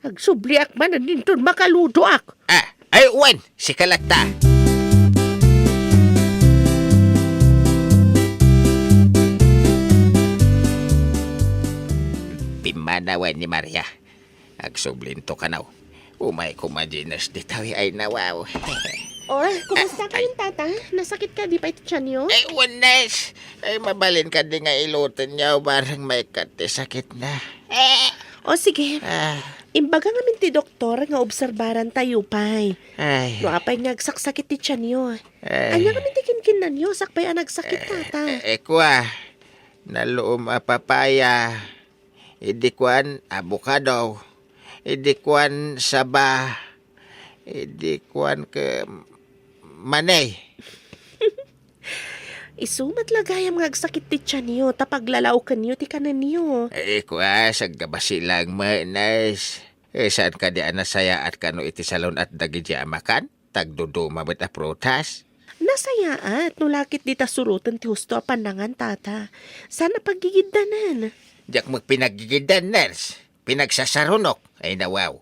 Agsubliak manen inton makaludoak. Ah, ay, wen, sika latta. Pimmanawen ni Maria. Agsublinto kanaw. Umay koma di nurse ditawi ay nawaw. Oh, kumusta kayon, tata? Nasakit ka di pay ti tiyan yo? Eh, wen, nurse. Ay, mabalin ka di nga iloten niya, barang may kat ti sakit na. Eh. O sige. Ah. Imbaga ngamin ti doktor nga obserbaran tayo pay. Ay. No apay nga agsaksakit ti tiyan yo. Ay. Anya ngamin ti kinkinnan yo, sakbay a nagsakit, tata? Eh, eh, kwa. Naluom a papaya. Idi kuan, abokado. Idi kuan, saba. Idi kuan ket mani. Isu met la gayam nga agsakit ti tiyan yo, ta paglalaoken yo ti kanen yo. Eh, kua, saggabasi lang met, nurse. Eh, saan kadi a nasayaat kano iti salun-at dagiti a makan? Tagduduma met a prutas. Nasayaat no lakit dita suroten ti husto a pannangan, tata. Saan a paggigiddanen? Diak met pinaggigiddan, nurse. Pinagsasarunok. Ay, nawaw.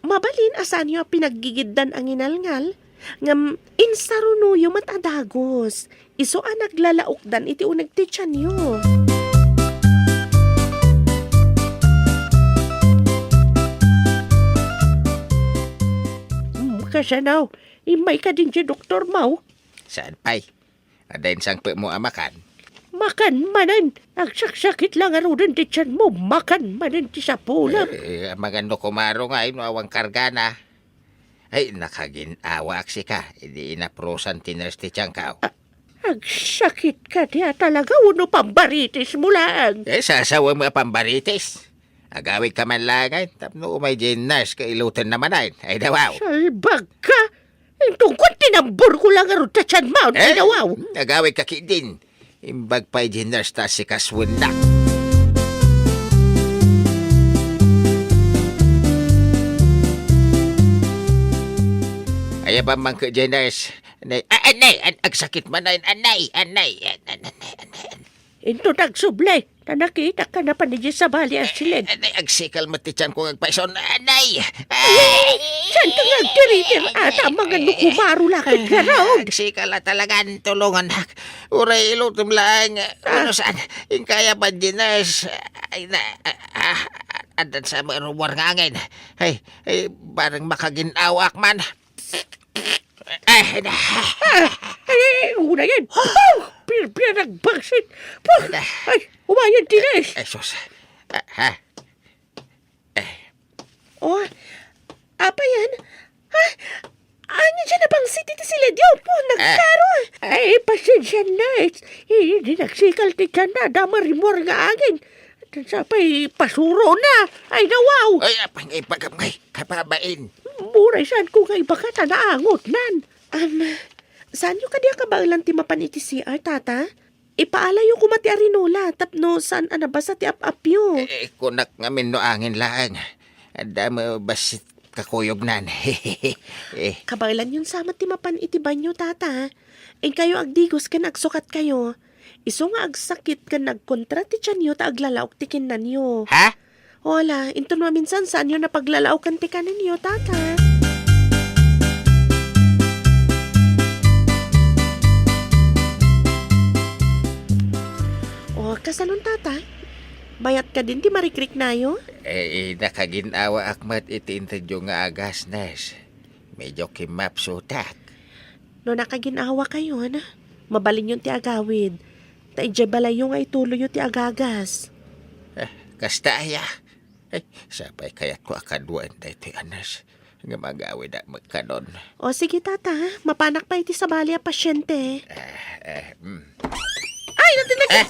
Mabalin a saanyo a pinaggigiddan a nginalngal, ngem insarunoyo met a dagus. Isu a naglalaokdan iti uneg ti tianyo. Mm, kasano? Immay kadin ti doktor mo? Saan pay? Adda insangpetmo a makan? Makan manen! Agsaksakit la ngaruden ti tianmo, makan manen ti sapulem. Eh, amangan no kumaro nga, no awan kargana. Ay, nakagin-awaak sika, idi inaprosan ti nurse ti tianko. A-, agsakit ka di a talaga, wenno pambaritis mo laeng? Eh, sasawem a pambaritis. Agawid ka man laeng, tapno umay di nurse ka iloten na manen. Ay, dawaw. Salbag ka! Intungkot ti nambur ko lang ngarud ta tianmo, eh, ay, dawaw. Agawid ka ketdin. Imbag pay di nurse ta sikasuennak. Ay, Pamangka Jenes. Anay, a-, anay, an-, agsakit man, anay, anay, anay, an-, an-, anay, anay, anay. Inton agsubli, ta nakitak a napan idiay sabali a siled. Anay, agsikal met ti tianko nga agpaison. Anay! Ay! Saanka nga agtiritir, ata mangan no kumaro lakit ngarud. Agsikal a talagan, tulongannak. Uray ilutem laeng. Ah. Wenno saan, inkaya, Jenes. Ay, na, ah, ah, addan sa maruar nga angin. Ay, ay, bareng makagin-awak man. Eh, na. Ah, eh, una yan. Oh, pirpir nagbangsit. Puh! Ay, umayan, Jenes. Eh, sus. Ah, ha? Eh. Oh, apa yan? Ha? Ania diay nabangsit iti siledyo? Puh, nagkaro. Ay, pasensia, Jenes. Eh, di nagsikal ti tianna, adda maruar nga angin. Sapay pasurona. Ay, nawaw. Ay, apay nga ibagam ngay, kababain. Uray saanko nga ibaga ta naangotnan. Am, saanyo kadi a kabaelan ti mapan iti C R, Tata? Ipaalayyo koma ti arinola tapno saan a nabasa ti ap-apyo. Eh, kunak ngamin no angin laeng. Adda met bassit kakuyognan. Eh. Kabaelanyon sa met ti mapan iti banyo, Tata. Inkayo agdigos ken agsukatkayo. Isu nga agsakit ken nagkontra ti tianyo ta aglalaok ti kinnanyo. Ha? Hola, inton maminsan saanyo a paglalaoken ti kanenyo, Tata. O, kasanon, Tata? Mayat kadin ti marikriknayo? Eh, nakagin-awaak met iti intedyo nga agas, Nes. Medyo kimmapsutak. No nakagin-awakayon, mabalinyon ti agawid. Ta idiay balayyo nga ituloyyo ti agagas. Eh, kasta aya. Eh, sapay kayatko a kaduaen daytoy a nurse nga magawidak met kanon. O, sige, Tata. Mapanak pay iti sabali a pasyente. Eh, eh, mm. Ay, natinnag! Eh,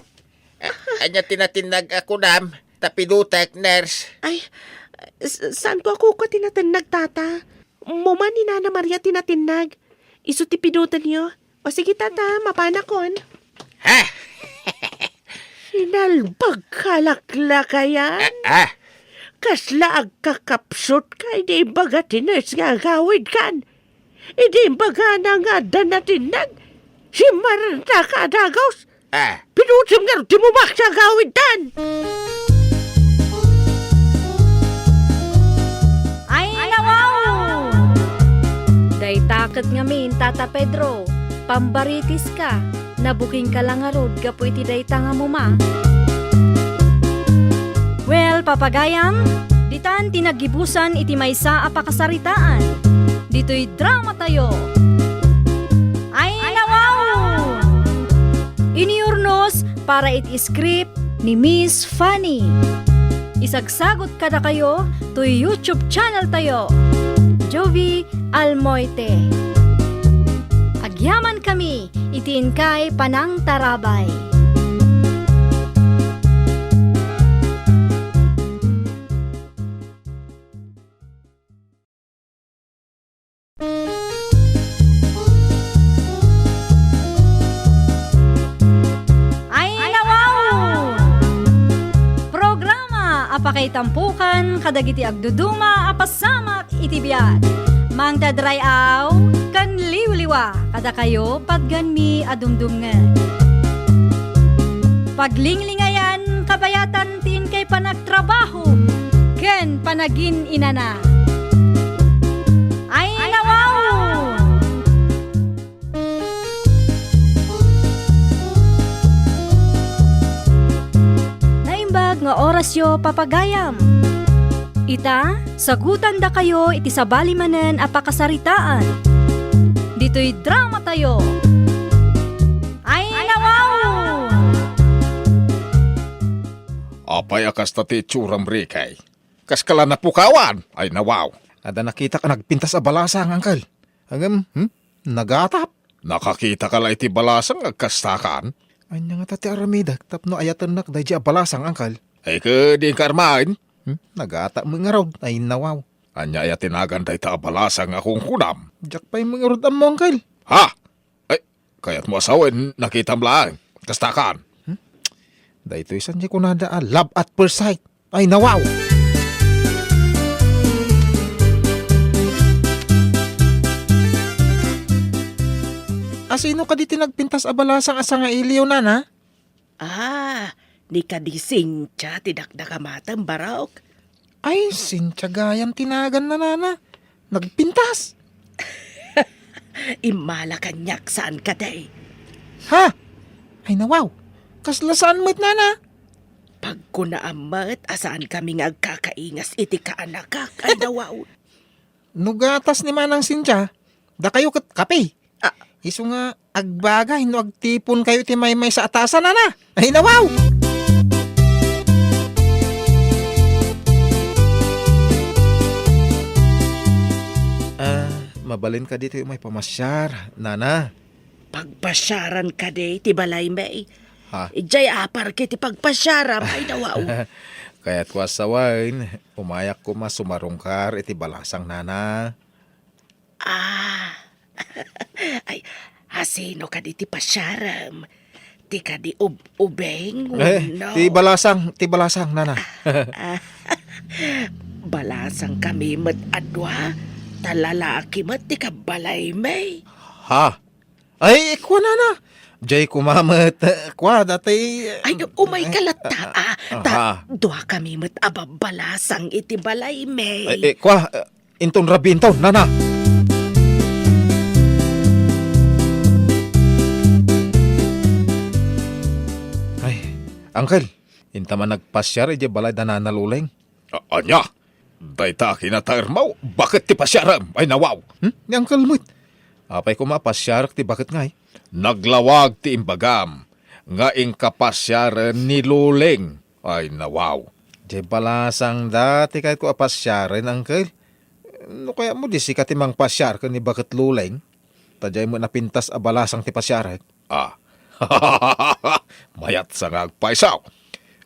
eh, ania ti natinnag a kunam? Ta pidutek, nurse. Ay, s-, saanko a kukua ti natinnag, Tata. Moma ni Nana Maria ti natinnag. Isu ti pidutenyo. O sige, Tata, mapanakon. Ha? Sinalbagka laklakayan? Ah, ah. Kasla agkakapsutka idi ibaga ti nurse nga agawidkan. Idi imbagana nga adda natinnag, simmarnaka a dagus. Ah. Pinutim ngarud ti mumak sa agawidtan. Ay, nawaw! Dayta ket ngamin, Tata Pedro, pambaritiska. Nabukingka la ngarud gapu iti dayta nga muma. Well, papagayam, ditan ti naggibusan iti maysa a pakasaritaan. Ditoy dramatayo. Ay, nawaw! Inurnos para iti script ni Miss Fanny. Isagsagut kadakayo toy YouTube channel tayo, Jovie Almoite. Agyamankami iti inkay panangtarabay. Ay, nawaw! Programa a pakaitampokan kadagiti agduduma a pasamak iti biag. Mangted ray-aw ken liwliwa kadakayo patgenmi a dumdumngeg. Paglinglingayan kabayatan ti inkay panagtrabaho ken panagin-inana. Ay, nawaw! Naimbag nga orasyo, papagayam. Ita, sagutandakayo iti sabali manen a pakasaritaan. Ditoy dramatayo. Ay, nawaw! Apay a kasta ti itsuram, Ricky? Kaska la napukawan? Ay, nawaw. Adda nakitak a nagpintas a balasang, Uncle. Ngem, hmm? Nagatap. Nakakitaka la iti balasang agkastakan? Ania ngata ti aramidek tapno ayatennak daydi a balasang, Uncle? Ay, ket dinak armaen? Hmm? Nagatap met ngarud. Ay, nawaw. Ania aya ti nagan dayta a balasang a kunkunam? Diak pay met ngarud ammo, Uncle. Ha? Ay, kayatmo a sawen, nakitam laeng. Kastakan? Hmm? Daytoy saan ti kunada a love at first sight? Ay, nawaw! Asino kadi ti nagpintas a balasang a sangailiw, nana? Ah, ni kadi Cynthia ti dakdakamatem, Barok. Ay, Cynthia gayam ti naganna, nana. Nagpintas. Immala kaniak saan kadi. Ha? Ay, nawaw. Kasla saan met, nana? Pagkunaam met a saan kami nga agkakaingas iti kaanakak. Ay, nawaw. No gatas ni Manang Cynthia, dakayo ket kape. Ah. Isu nga agbagay no agtipon kayo iti maymaysa a tasa, nana. Ay, nawaw! Ah, mabalin kadi ti umay pamasiar, nana? Pagpasiaran kadi ti balaymi. Ha? Idiay apar ket ti pagpasiaram, ay, nawaw. Kayatko a sawen, umayak koma sumarungkar iti balasang, nana. Ah. Ay, asino kadi ti pasiaram? Ti kadi ub-, ubing, eh, wenno ti balasang, ti balasang, nana. Ah, balasang kami met a dua, ta lalaki met ti kabbalaymi. Ha? Ay, kua, nana. Jay, kua met, eh, kua, dati, eh, ay, umay ka latta, ah, ah, ta, aha, dua kami met a babbalasang iti balaymi. Ay, eh, kua, eh, inton rabii inton, nana. Ay, uncle, inta man nagpasiar idiay balay da Nana Luleng. A-, ania? Dayta a kinataermo, baket ti pasiarem? Ay, nawaw! Hmm? Ni Uncle met. Apay koma a pasiarek ti baket ngay? Naglawag ti imbagam nga inka pasiaren ni Luleng. Ay, nawaw! Diay balasang da ti kayatko a pasiaren, Uncle. No kayatmo, di sika ti mangpasiar ken ni baket Luleng. Ta diay met napintas a balasang ti pasiarek. Ah. Mayat sa nga agpayso.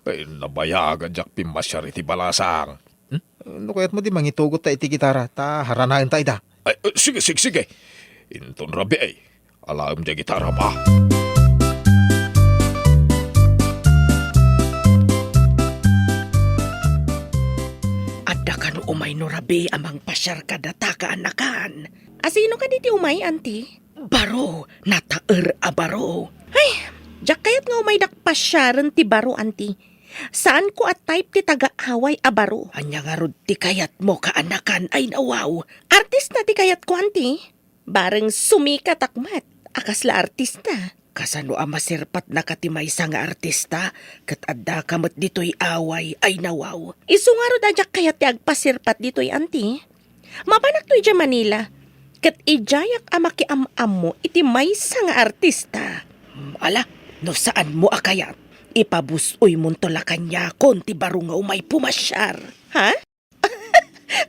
Eh, nabayag a diak pimmasiar iti balasang. Hmm? No kayatmo di mangitugot ta iti gitara, ta haranaen ta ida. Ay, eh, sige, sige, sige. Inton rabii, alaem diay gitara, ma. Adda kano umay no rabii a mangpasiar kadata kaanakan? Asino kadi ti umay, anti? Baro, nataer a baro. Ay, diak kayat nga umaydak pasiaren ti baro, anti. Saanko a type ti taga-away a baro. Ania ngarud ti kayatmo, kaanakan? Ay, nawaw. Artista ti kayatko, anti. Bareng sumikatak met a kasla artista. Kasano a masirpatnaka ti maysa nga artista ket addaka met ditoy away? Ay, nawaw. Isu ngarud a diak kayat ti agpasirpat ditoy, anti. Mapanakto idiay Manila, ket idiayak a makiam-ammo iti maysa nga artista. Hmm, ala, no saanmo a kayat, ipabus-oymonto la kaniakon ti baro nga umay pumasiar. Ha?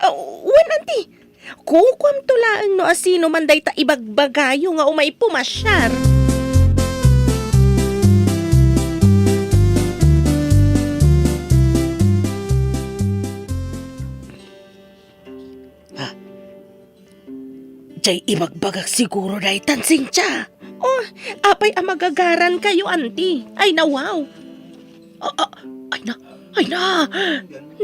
Ah, wen, anti. Kukuamto laeng no asino man dayta ibagbagayo nga umay pumasiar. Ah, jay ibagbagak siguro daytan, Cynthia. Oh, apay a magagarankayo, anti? Ay, nawaw. Ah, ah, ay na, ay na.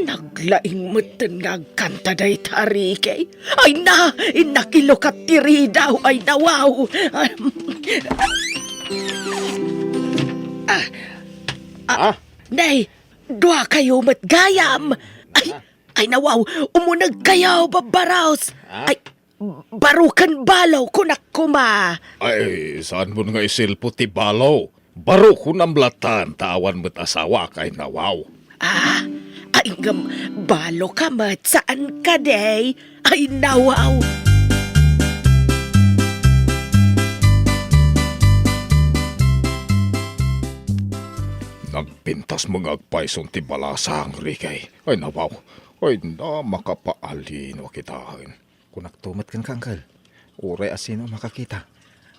Naglaing metten nga agkanta dayta a Ricky. Ay na, innak ilukat ti ridaw. Ay, nawaw. Ah, ah, ah, nay, dua kayo met gayam. Ay, ah. Ay, nawaw, umuneg kayo, babbaros. Ah? Ay, baro ken balo, kunak koma. Ay, saanmon nga isilpo ti balo? Baro kunam latan, ta awan met asawak, ay, nawaw. Ah, ay, ngem balo ka met, saan kadi? Ay, nawaw. Nagpintas met nga agpayson ti balasang, Ricky. Ay, nawaw. Ay na, makapaalino a kitaen. Kunakto met kenka, Uncle. Uray asino a makakita,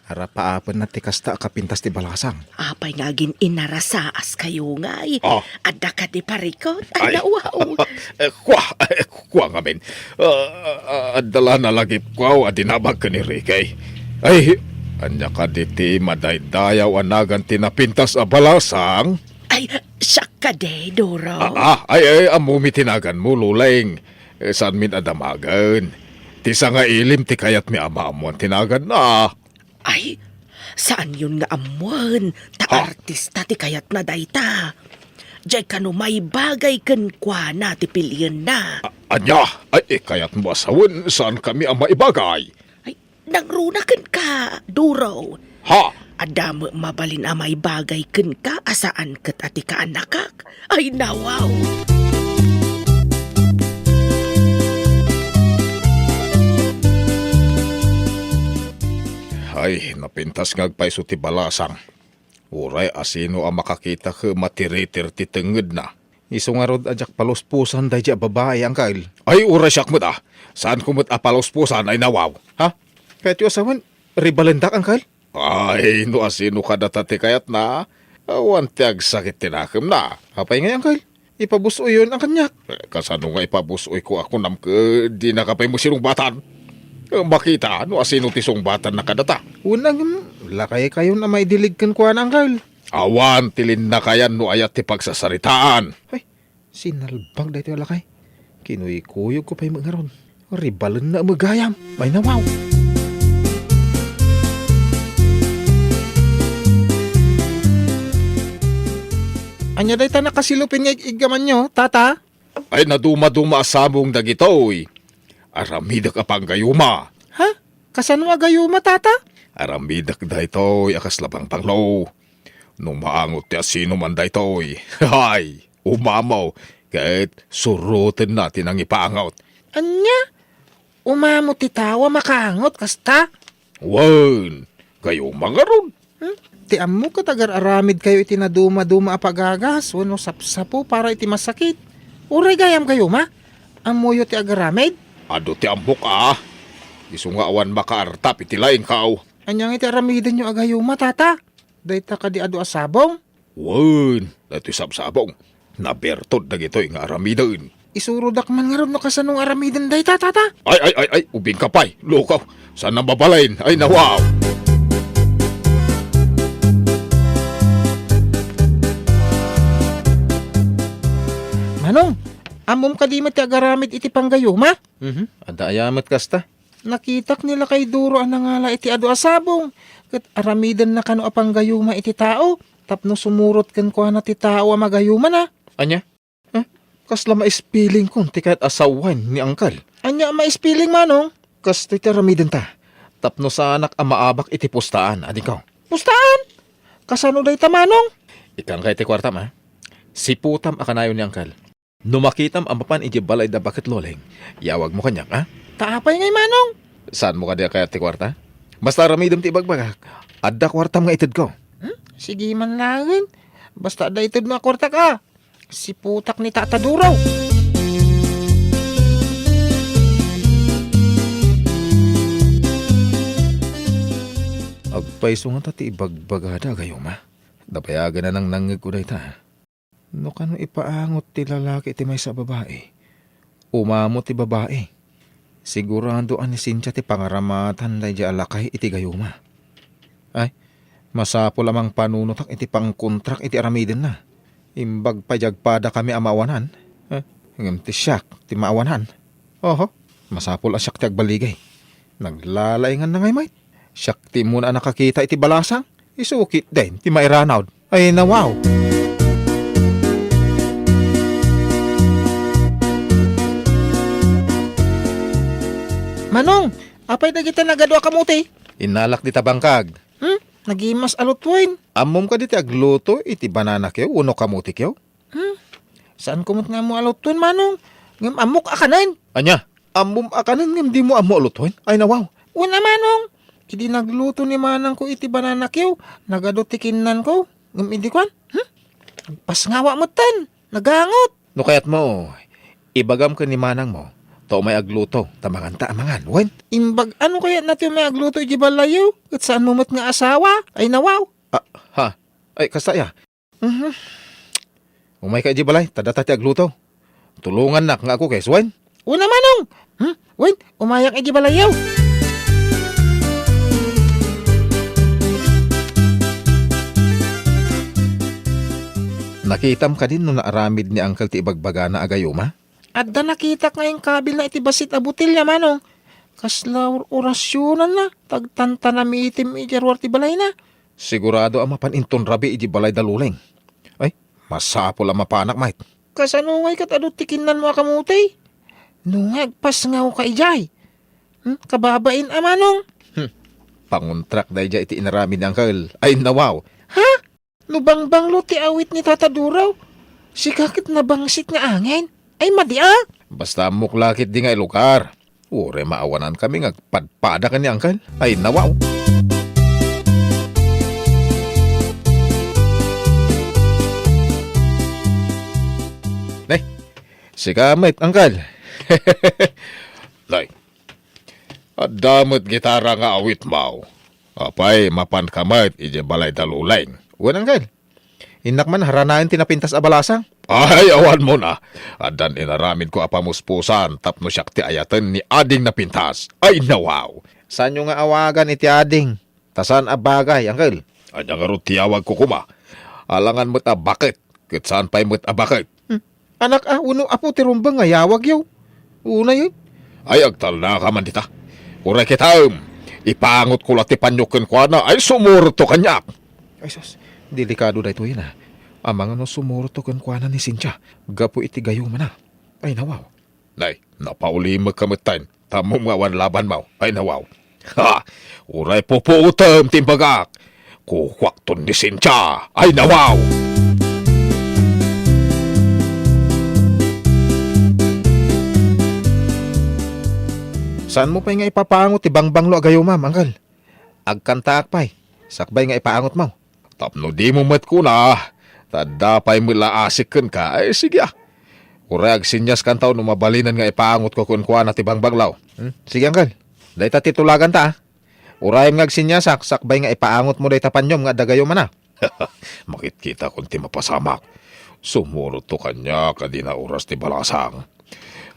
arapaapenna ti kasta a kapintas ti balasang. Apay nga agin-inarasaas kayo ngay? Ah. Adda kadi parikot? Ay, ay, nawaw. Eh, kua, eh, kua ngamin. Ah, ah, adda la nalagipko a dinamag ken ni Ricky. Ay, ania kadi ti madaydayaw a nagan ti napintas a balasang? Ay, siak kadi, Duro. Ah, ah, ay, ay, ammomi ti naganmo, Luleng. Eh, saanmin a damagen. Ti sangailim ti kayatmi a maammuan ti naganna. Ay, Saanyon nga ammoen ta Ha? artista ti kayatna dayta. Diay kano maibagay kenkuana ti pilienna. A-, ania? Ay, ikayatmo a sawen, saankami a maibagay? Ay, nangruna kenka, Duro. Ha? Adda met mabalin a maibagay kenka a saan ket a ti kaanakak. Ay, nawaw! Ay, napintas nga agpayso ti balasang. Uray asino a makakita ket matiritir ti tengngedna. Isu ngarud a diak palusposan daydi a babai, angkel. Ay, uray siak met, a. Saanko met a palusposan, ay nawaw. Ha? Kayatyo a sawen, ribalendak, angkel? Ay, no asino kadata ti kayatna, awan ti agsakit ti nakemna. Apay ngay, angkel? Ipabus-oyon a kaniak. Eh, kasano nga ipabus-oyko a kunam ket dinaka pay met sinungbatan? Eh, makita no asino ti sungbatanna kadata. Wen, lakaykayon a maidilig kenkuana, angkel. Awan ti linnakayan no ayat ti pagsasaritaan. Ay, sinalbag daytoy a lakay. Kinuykuyogko pay met ngarud. Ribalenna met gayam. Ay, nawaw! Ania dayta nakasilupin nga ig-iggamanyo, tata? Ay, nadumaduma a sabong dagitoy. Aramidek a panggayuma. Ha? Kasano a gayuma, tata? Aramidek daytoy a kasla bangbanglo. No maangot ti asinoman daytoy, hay, umamo, ket surotenna ti nangipaangot. Ania? Umamo ti tao a makaangot kasta? Wen, gayuma ngarud. Hmm? Ti ammok ket agar-aramidkayo iti nadumaduma a pagagas wenno sapsapo para iti masakit. Uray gayam gayuma? Ammoyo ti agaramid? Adu ti ammok a. Isu nga awan makaartap iti laingkaw. Ania ngay ti aramidenyo a gayuma, tata? Dayta kadi adu a sabong? Wen, daytoy sabsabong. Nabertod dagitoy nga aramiden. Isurodak man ngarud no kasano nga aramiden dayta, tata. Ay, ay, ay, ay, ubingka pay. Lukaw. Saan a mabalin? Ay, nawaw. Manong, ammom kadi met ti agaramid iti panggayuma? Mhm. Adda aya met kasta? Nakitak ni Lakay Duro a nangala iti adu a sabong, ket aramidenna kano a panggayuma iti tao, tapno sumurot kenkuana ti tao a magayumana. Ania? Eh, kasla maispilingkon ti kayat a sawen ni Angkel. Ania a maispiling, Manong? Kastoy ti aramidenta, tapno saanak a maabak iti pustaan, adingko. Pustaan? Kasano dayta, Manong? Ikkan kay ti kuartam, a? Siputam a kanayon ni Angkel. No makitam a mapan idiay balay da Baket Loleng, yawagmo kaniak, a? Ta apay ngay, Manong? Saanmo kadi a kayat ti kuarta? Basta aramidem ti ibagbagak. Adda kuartam nga itedko. Hmm? Sige man laeng. Basta adda itedmo a kuartak, a. Siputak ni Tata Duro. Agpayso ngata ti ibagbagada a gayuma. Napayagan a nangnangngegko dayta. No kano ipaangot ti lalaki iti maysa a babai, umamo ti babai. Sigurado a ni Cynthia ti pangaramatan daydiay a lakay iti gayuma. Ay, masapul a mangpanunotak iti pangkontrak iti aramidenna. Imbag pay diay agpadakami a maawanan, eh, ngem ti siak ti maawanan. Oho, masapul a siak ti agballigay. Naglalainganna ngay met. Siak ti immuna a nakakita iti balasang. Isu ketdin ti mairanaw. Ay, nawaw. Manong, apay dagita nagadu a kamuti? Innalak dita bangkag. Hmm? Nagimas a lutuen. Ammom kadi ti agluto iti banana cue wenno kamuti cue? Hmm? Saanko met nga ammo a lutuen, Manong. Ngem ammok a kanen. Ania? Ammom a kanen ngem dimo ammo a lutuen? Ay, nawaw. Wen a, Manong. Idi nagluto ni manangko iti banana cue, nagadu ti kinnanko. Ngem idi kuan, hmm? Agpasngawa metten. Nagangot. No kayatmo, ibagam ken ni manangmo ta umay agluto ta manganta a mangan, wen? Imbag ano kayatna ti umay agluto iti balayyo? Ket saanmo met nga asawa? Ay, nawaw. Ah, ha? Ay, kasta aya. Mhm. Umayka iti balay, ta data ti agluto. Tulongannak nga agkukis, wen? Wen a, Manong. Hmm? Wen, umayak iti balayyo. Nakitam kadin no naaramid ni Angkel ti ibagbagana a gayuma? Adda nakitak nga inkabilna iti bassit a botelya, Manong. Kasla or-, orasionanna, tagtantanamitem idiay ruar ti balayna. Sigurado a mapan inton rabii idiay balay da Luleng. Ay, masapul a mapanak, met. Kasano ngay ket adu ti kinnanmo a kamuti? No nga agpasngawka idiay. Hmm, kababain a manong. Hmm, pangontrak daydiay iti inaramid ni Angkel. Ay, nawaw. Ha? No bangbanglo ti awit ni Tata Duro, sika ket nabangsit nga angin. Ay, madi a! Basta ammok la ketdi nga ilugar. Uray maawanankami nga agpadpada ken ni Angkel. Ay, nawaw. Nay, sika met, Angkel. Nay, adda met gitara nga awitmo. Apay, mapanka met idiay balay da Luleng? Wen, Angkel. Innak man haranaen ti napintas a balasang. Ay, awan mo na. Addan inaramidko a pamuspusan tapno siak ti ayaten ni Ading napintas. Ay, nawaw. Saanyo nga awagan iti ading? Ta saan a bagay, Angkel. Ania ngarud ti awagko koma? Alangan met a baket, ket saan pay met a baket. Hmm. Anak a, wenno apo ti rumbeng nga yawagyo? Unay, eh. Ay, agtalnaka man dita. Uray kitaem, ipangotko la ti panyo kenkuana, ay sumurotto kaniak. Ay, sus, delikado daytoy na. Amangan no sumurotto kenkuana ni Cynthia, gapu iti gayumana. Ay, nawaw. Nay, napaulimekka metten. Tammo nga awan labanmo. Ay, nawaw. Ha! Uray pupuotem ti imbagak. Kukuakton ni Cynthia. Ay, nawaw! Saanmo pay nga ipapangot ti bangbanglo a gayumam, Angkel? Agkantaak pay, sakbay nga ipaangotmo. Tapno dimo met kuna, ta adda pay met la asik kenka, ay, sige, a. Uray agsinyaskanto no mabalinen nga ipaangotko kenkuana ti bangbanglo. Hmm? Sige, Angkel. Dayta ti tulaganta, a. Urayem nga agsinyasak, sakbay nga ipaangotmo dayta panyom nga adda gayumana. Makitkitakon ti mapasamak. Sumurotto kaniak a dina oras ti balasang.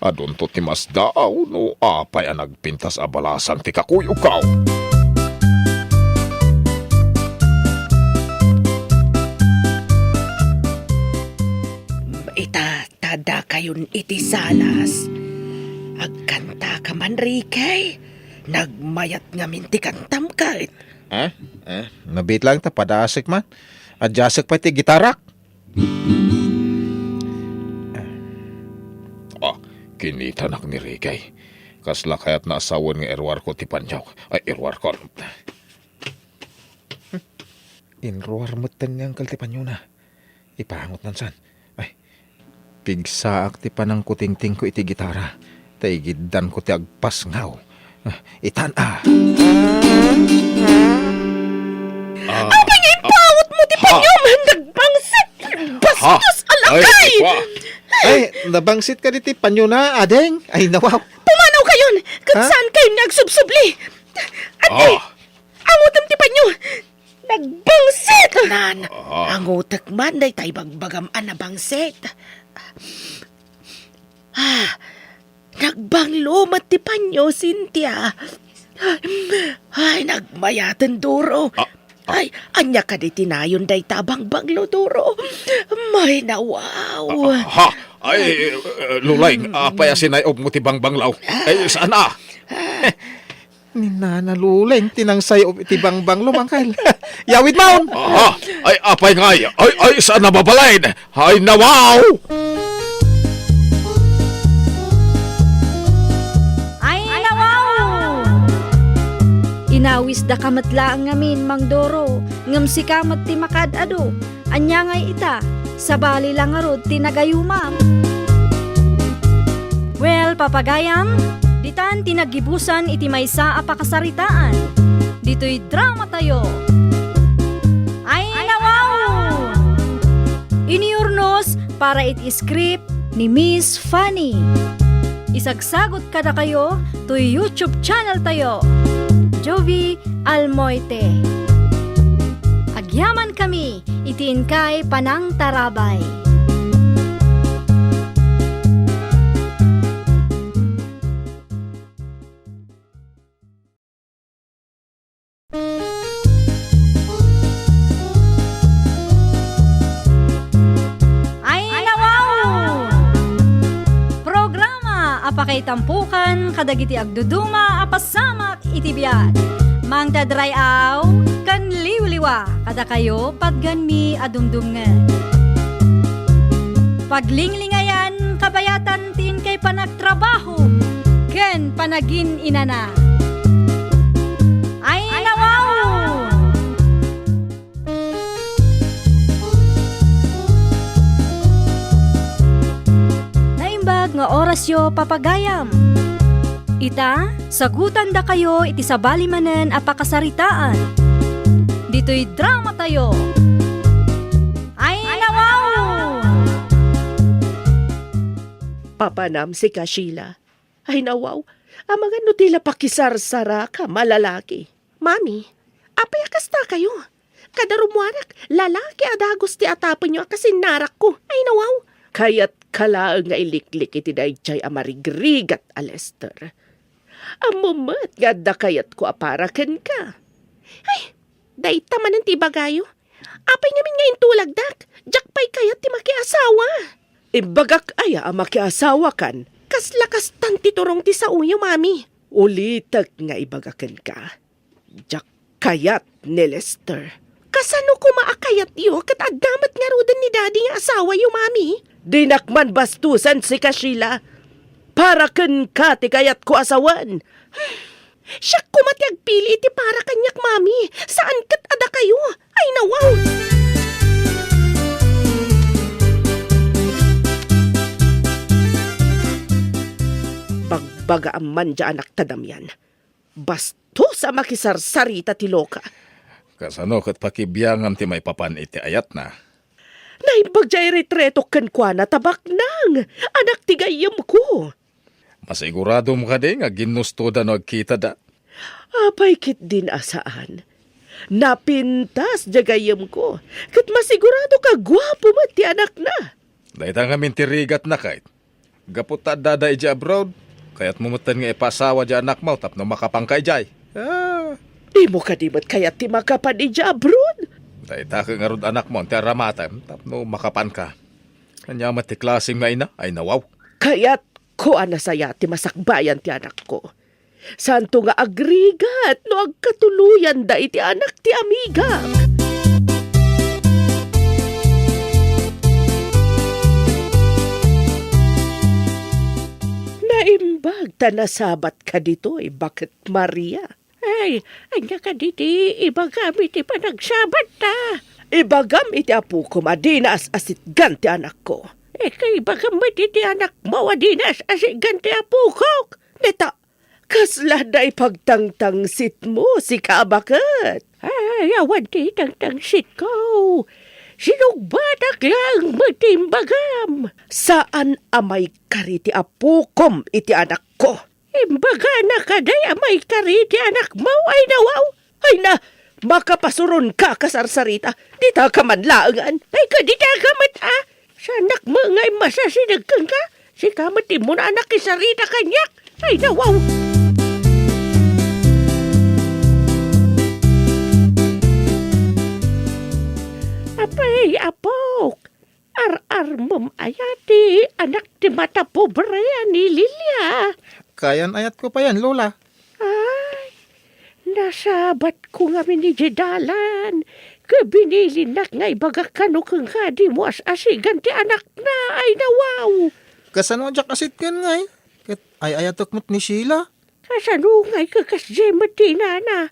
Adunto ti masdaaw no apay a nagpintas a balasang ti kakuyogko. Ita, ta dakayon iti salas. Agkantaka man, Ricky. Nagmayat ngamin ti kantam ket. Ha? Eh, nabiit laeng ta padasek man. Adjasek pay ti gitarak. Ah, kinitanak ni Ricky. Kasla kayatna a sawen nga iruarko ti panyok. Ay, iruarko. Inruar metten ni Angkel ti panyona. Ipangotnan san. Ay, pigsaak ti panangkutingtingko iti gitara, ta igiddanko ti agpasngaw. Ah, itan a. Ah. Apay nga ipangotmo ti panyom? Nagbangsit! Bastos a lakay! Ay, nabangsit kadi ti panyona, ading? Ay, nawaw. Pumanaw kayon! Ket saan kayon nga agsubsubli? Ading, angotem ti panyo! Nagbangsit! Nan, angotek man dayta ibagbagam a nabangsit. Ah, nagbanglo met ti panyo, Cynthia. Ay, nagmayaten, Duro. Ah, ah. Ay, ania kadi ti nayon dayta a bangbanglo, Duro? Ay, nawaw. Ah, ha? Ay, eh, Luleng, apay a sinay-obmo ti bangbanglo? Ay, saan a? Ni Nana Luleng ti nangsay-ob iti bangbanglo, Angkel. Yawidmon! Aha! Ay, apay ngay! Ay, ay, saan a mabalin? Ay, nawaw! Ay, nawaw! Inawisdaka met laeng ngamin, Mang Doro, ngem sika met ti makaad-adu. Ania ngay ita? Sabali la ngarud ti nagayumam. Well, papagayam, ditan ti naggibusan iti maysa a pakasaritaan. Ditoy dramatayo. Ay, nawaw! Iniurnos para iti script ni Miss Fanny. Isagsagot kadakayo toy YouTube channel tayo, Jovie Almoite. Agyamankami iti inkay panangtarabay. Ay, nawaw! Programa a pakay Tampukan kadagiti agduduma a pasamak iti biag. Mangted ray-aw ken liwliwa kadakayo patgenmi a dumdumngeg. Paglinglingayan kabayatan ti inkay panagtrabaho ken panagin-inana. Ay, nawaw! Naimbag nga orasyo, papagayam. Ita, sagutandakayo iti sabali manen a pakasaritaan. Ditoy dramatayo. Ay, nawaw! Papanam, sika, Sheila. Ay, nawaw. Amangan no ti la pakisarsaraka, malalaki. Mami, apay a kastakayo? Kada rummuarak, lalaki a dagus ti atapenyo a kasinnarakko. Ay, nawaw. Kayatka laeng nga iliklik iti daydiay a marigrigat a Lester. Ammom met nga adda kayatko a para kenka. Ay, dayta manen ti ibagayo. Apay ngamin nga intulagdak? Diak pay kayat ti makiasawa. Imbagak aya a makiasawakan? Kasla kastan ti turong ti saoyo, Mami. Ulitek nga ibaga kenka, diak kayat ni Lester. Kasano koma a kayatyo ket adda met ngaruden ni Daddy nga asawayo, Mami? Dinak man bastusen, sika, Sheila. Para kenka ti kayatko a sawen. Siak koma ti agpili iti para kaniak, Mami. Saan ket a dakayo. Ay, nawaw! Bagbagaam man diay anakta, Damian. Bastos a makisarsarita ti loka. Kasano ket pakibiangam ti maipapan iti ayatna? Naimbag diay retretok kenkuana ta baknang. Anak ti gayyemko. Masiguradom kadi nga ginnustoda no agkitada? Apay ketdin a saan? Napintas diay gayyemko, ket masiguradok a guapo met ti anakna. Dayta ngamin ti rigatna, kayat. Gapu ta addada idiay abroad, kayatmo metten nga ipaasawa diay anakmo tapno makapanka idiay. Ah. Dimo kadi met kayat ti makapan idiay abroad? Dayta ket ngarud anakmo ti aramatem tapno makapanka. Ania met ti klasem nga ina? Ay, nawaw. Kayatko a nasaya ti masakbayan ti anakko. Saanto nga agrigat no agkatuloyanda iti anak ti amigak. Naimbag ta nasabatka ditoy, Baket Maria. Ay, ania kadi ti ibagam iti panagsabatta? Ibagam iti apokom a dina as-asitgan ti anakko. Ika, ibagam met iti anakmo a dina as-asitgan ti apokok. Dita, kasla adda ipagtangtangsitmo, sika a baket? Ay, awan ti tangtangsitko. Sinungbatak laeng met ti imbagam. Saan a maikari ti apokom iti anakko. Imbagana kadi a maikari ti anakmo, ay nawaw? Ay na, makapasuronka a kasarsarita. Ditaka man laengen. Ay, kadi taka met, a? Saannak met nga immasasineg kenka? Sika met ti immuna a nakisarita kaniak. Ay, nawaw! Apay, apok, ar-armem aya ti anak ti matapobre a ni Lilia? Kayan-ayatko payen, Lola. Ay, nasabatko ngamin idiay dalan, ket binilinnak nga ibagak kano kenka a dimo as-asigan ti anakna. Ay, nawaw! Kasano a diak asitgen ngay? Ket ay-ayatek met ni Sheila. Kasano ngay ket kasdiay met ti inana?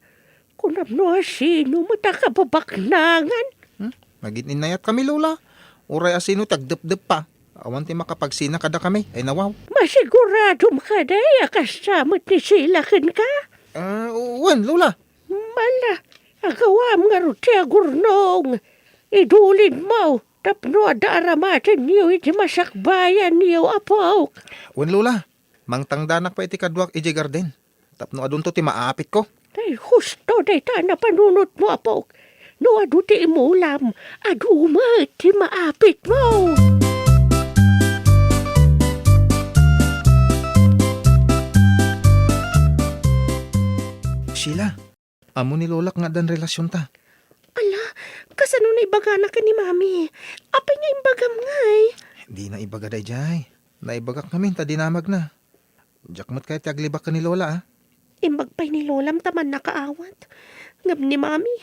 Kunam no asino met a kababaknangan? Hmm? Nagin-innayatkami, Lola. Uray asino ti agdepdeppa, awan ti makapagsina kadakami. Ay, nawaw. Masiguradom kadi a kasta met ni Sheila kenka? Ah, wen, Lola. Mala, agawam ngarud ti agurnong. Idulinmo tapno adda aramatenyo iti masakbayanyo, apok. Wen, Lola. Mangtangdanak pay iti kaduak idiay garden tapno adunto ti maapitko. Ay, husto dayta a napanunotmo, apok. No adu ti imulam, adu met ti maapitmo. Sheila, ammo ni Lolak nga addan relasionta. Ala, kasano naibagana ken ni Mami? Apay nga imbagam ngay? Dina ibaga daydiay. Naibagak ngamin ta dinamagna. Diak met kayat ti aglibak ken ni Lola, a. Imbag pay ni Lolam ta mannakaawat. Ngem ni Mami,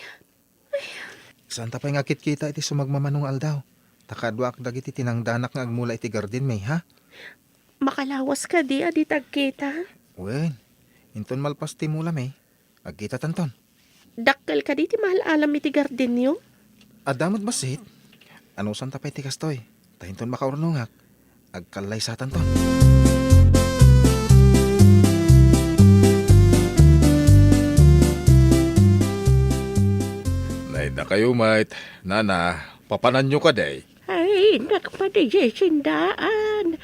saan ta pay nga agkitkita iti sumagmamano nga aldaw? Ta kaduak dagiti tinangdanak nga agmula iti garden, May, ha? Makalawas kadi a dita agkita? Wen, inton malpas ti mula, May, agkitatanton. Dakkel kadi ti maal-alam iti gardenyo? Adda met bassit. Anusanta pay ti kastoy, ta inton makaurnongak, agkallaysatanton. Nay, dakayo met, nana, papananyo kadi? Ay, nagpadidiay sindaan.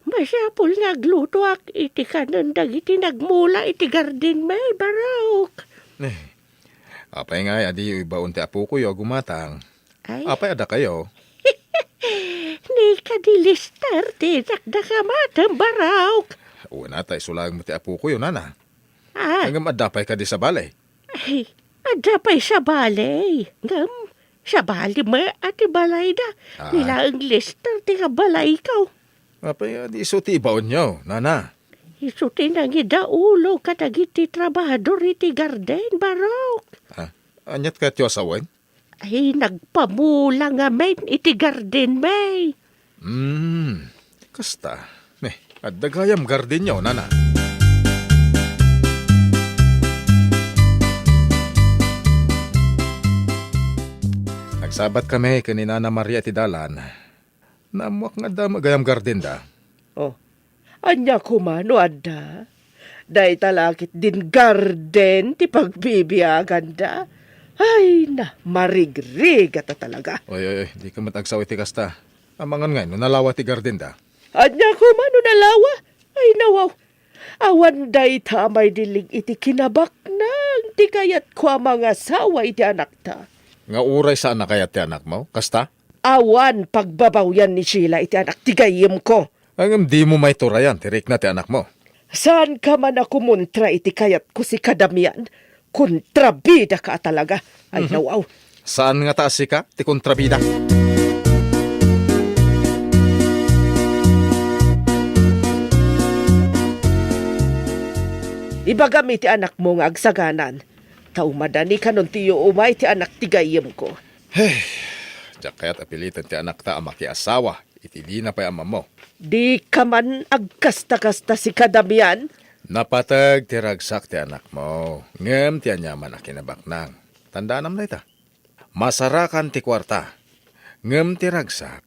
Masapul nga aglutoak iti kanen dagiti nagmula iti garden, May, Barok. Eh, apay ngay a diyo ibaon ti apokoyo a gumatang? Ay. Apay a dakayo? Ni kadi Lester ti dakdakamatem, Barok. Wen a, ta isu laeng met ti apokoyo, nana. Ah. Ngem adda pay kadi sabali? Ay, adda pay sabali. Ngem, sabali met a ti balayda. Ah. Ni laeng Lester ti kabalayko. Apay a di isu ti ibaonyo, nana? Isu ti nangidaulo kadagiti trabahador iti garden, Barok. Ah, aniat kayatyo a sawen? Ay, nagpamula ngamin iti garden, May. Hmm, kasta. Eh, adda gayam gardenyo, nana. Nagsabat kami ken ni Nana Maria iti dalan. Naammoak nga adda met gayam gardenda. Oh, ania koma no adda? Dayta la ketdin garden ti pagbibiaganda. Ay na, marigrigata talaga. Oy, oy, oy, dika met agsaw iti kasta. Amangan ngay no nalawa ti gardenda? Ania koma no nalawa? Ay, nawaw. Awan dayta a maidillig iti kinabaknang ti kayatko a mangasawa iti anakta. Nga uray saan a kayat ti anakmo, kasta? Awan pagbabawian ni Sheila iti anak ti gayyemko. Ngem dimo maiturayan ti rikna ti anakmo. Saanka man a kumontra iti kayatko, sika Damian. Kontrabidaka a talaga. Ay, mhm, nawaw. Saan ngata a sika ti kontrabida? Ibagam iti anakmo nga agsaganan, ta umadani kanon ti umay ti anak ti gayyemko. Hey, diak kayat a piliten ti anakta a makiasawa iti dina pay ammammo. Dika man agkasta-kasta, sika Damian. Napateg ti ragsak ti anakmo, ngem ti aniaman a kinabaknang. Tandaanam dayta. Masarakan ti kuarta, ngem ti ragsak,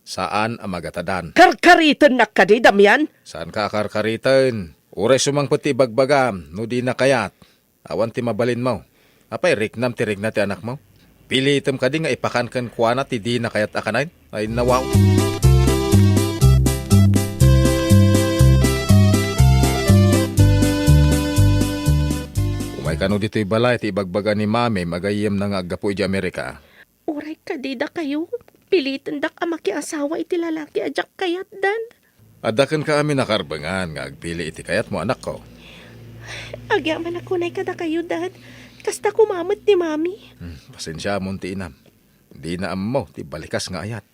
saan a magatadan. Karkaritennak kadi, Damian? Saanka a karkariten. Uray sumangpet ti ibagbagam, no dina kayat. Awan ti mabalinmo. Apay, riknam ti rikna ti anakmo? Pilitem kadi nga ipakan kenkuana ti dina kayat a kanayon? Ay, nawaw. Umay kano ditoy balay ti ibagbaga ni Mamim a gayyemna nga aggapu idiay Amerika. Uray kadi dakayo, pilitendak a makiasawa iti lalaki a diak kayatdan. Adda kenka amin a karbengan nga agpili iti kayatmo, anakko. Agyamanak unay kadakayo, Dad. Kasta koma met ni Mami. Hmm, pasensiamon ti inam. Dina ammo ti balikas nga ayat.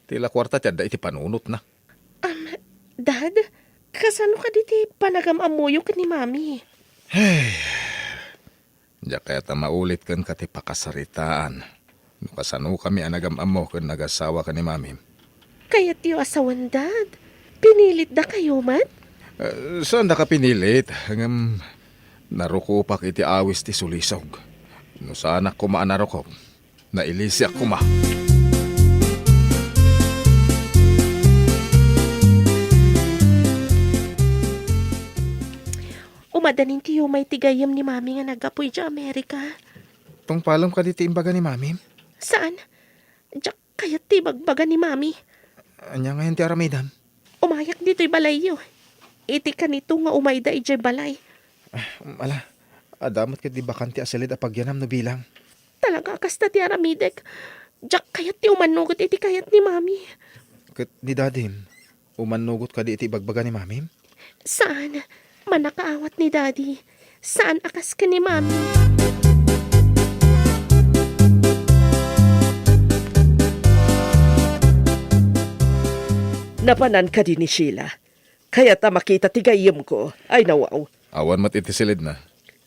Ti la kuarta ti adda iti panunotna. Am, Dad, kasano kadi ti panagam-ammoyo ken ni Mami? Hey, diak kayat a maulit kenka ti pakasaritaan no kasanokami a nagam-ammo ken nagasawa ken ni Mamim. Kayatyo a sawen, Dad? Pinilitdakayo met? Eh, saandaka pinilit, ngem narukopak iti awis ti sulisog. No saanak koma a narukop, nailisiak koma. Umadanin ti umay ti gayyem ni Mami nga naggapu idiay Amerika. Tungpalem kadi ti imbaga ni Mamim? Saan. Diak kayat ti ibagbaga ni Mami. Ania ngayen ti aramidem? Umayak ditoy balayyo. Iti kanito nga umayda idiay balay. Ah, ala, adda met ketdi bakante a silid a pagyanam no bilang. Talaga a kasta ti aramidek. Diak kayat ti umannugot iti kayat ni Mami. Ket ni Dadim, umannugot kadi iti ibagbaga ni Mamim? Saan. Mannakaawat ni Daddy. Saan a kas ken ni Mami. Napanan kadi ni Sheila. Kayat a makita ti gayyemko. Ay, nawaw. Awan met iti silidna.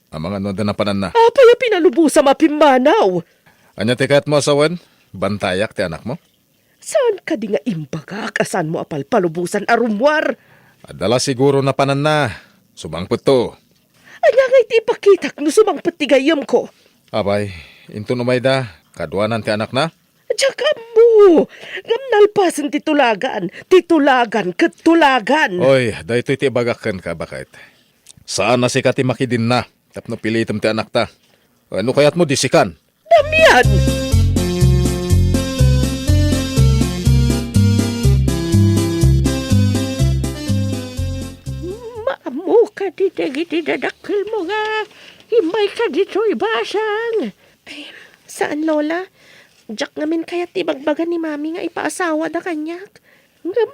Amangan no adda napananna. Apay a pinalubosam a pimmanaw? Ania ti kayatmo a sawen? Bantayak ti anakmo? Saan kadi nga imbagak a saanmo a palpalubosan a rummuar? Adda la siguro napananna. Sumangpetto. Ania nga iti ipakitak no sumangpet ti gayyemko? Apay, inton umayda, kaduanan ti anakna? Diak ammo. Ngem nalpasen ti tulagan. Ti tulagan ket tulagan. Oy, daytoy ti ibagak kenka, baket. Saan a sika ti makidinna tapno pilitem ti anakta. Wenno kayatmo disikan? Damian! Maammo kadi dagiti dadakkelmo nga immayka ditoy basang? Ay, saan, Lola. Diak ngamin kayat ti ibagbaga ni Mami nga ipaasawada kaniak. Ngem,